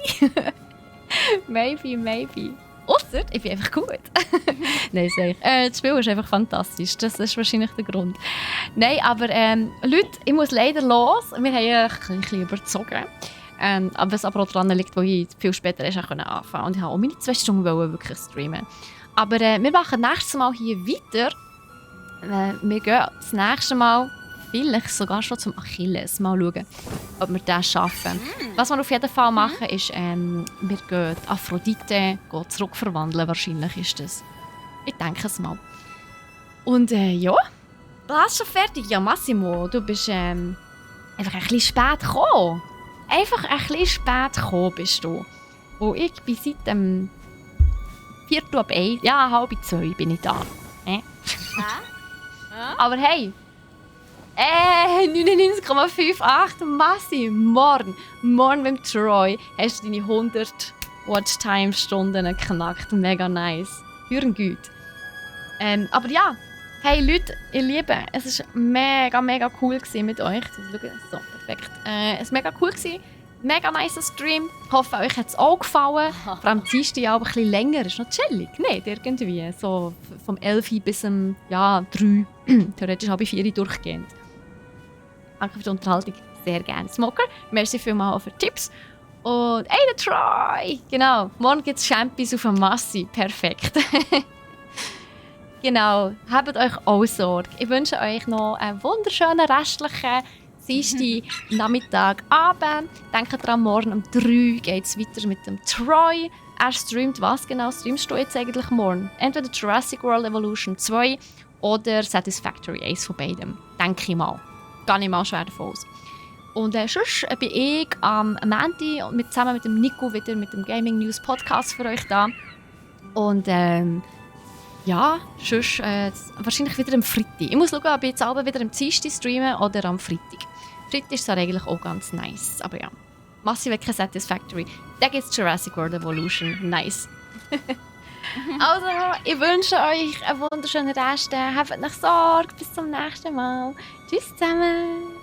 maybe. Ausser, ich bin einfach gut. Nein, sag ich. Das Spiel ist einfach fantastisch. Das ist wahrscheinlich der Grund. Nein, aber Leute, ich muss leider los. Wir haben ein bisschen überzogen. Aber was aber auch daran liegt, weil ich viel später erst anfangen konnte. Und ich wollte auch meine 2 Stunden wirklich streamen. Aber wir machen nächstes Mal hier weiter. Wir gehen das nächste Mal vielleicht sogar schon zum Achilles. Mal schauen, ob wir das schaffen. Was wir auf jeden Fall machen, ist, wir gehen die Aphrodite zurückverwandeln. Wahrscheinlich ist das. Ich denke es mal. Und ja, das ist schon fertig. Ja, Massimo, du bist einfach ein bisschen spät gekommen. Einfach ein bisschen spät gekommen bist du. Und ich bin seit dem 1:45, ja, 1:30 bin ich da. Aber hey, 99,58 Massi, morgen mit Troy hast du deine 100 Watchtime-Stunden geknackt. Mega nice. Hören gut. Aber ja, hey Leute, ihr Lieben, es war mega cool mit euch. So, perfekt. Es war mega cool. Mega nice Stream. Ich hoffe, euch hat es auch gefallen. Vor allem die Dienstag ja auch ein bisschen länger. Ist noch chillig, nicht? Irgendwie. So vom 11 Uhr bis 3. Theoretisch habe ich 4 Uhr durchgehend. Danke für die Unterhaltung. Sehr gerne. Smoker, merci vielmals auch für die Tipps. Und hey, der Troy! Genau, morgen gibt es Champions auf dem Massi. Perfekt. Genau, habt euch auch Sorge. Ich wünsche euch noch einen wunderschönen restlichen Dienstag, Nachmittag, Abend. Denkt dran, morgen um 3 geht es weiter mit dem Troy. Er streamt was genau? Streamst du jetzt eigentlich morgen? Entweder Jurassic World Evolution 2 oder Satisfactory, eins von beidem. Denke ich mal. Gehe ich mal schwer davon aus. Und sonst bin ich am Montag zusammen mit dem Nico wieder mit dem Gaming News Podcast für euch da. Und ja, sonst wahrscheinlich wieder am Freitag. Ich muss schauen, ob ich jetzt wieder am Dienstag streame oder am Freitag. Freitag ist eigentlich auch ganz nice. Aber ja, Massive kein Satisfactory. Da gibt es Jurassic World Evolution. Nice. Also, ich wünsche euch einen wunderschönen Rest. Habt noch Sorge. Bis zum nächsten Mal. Tschüss zusammen.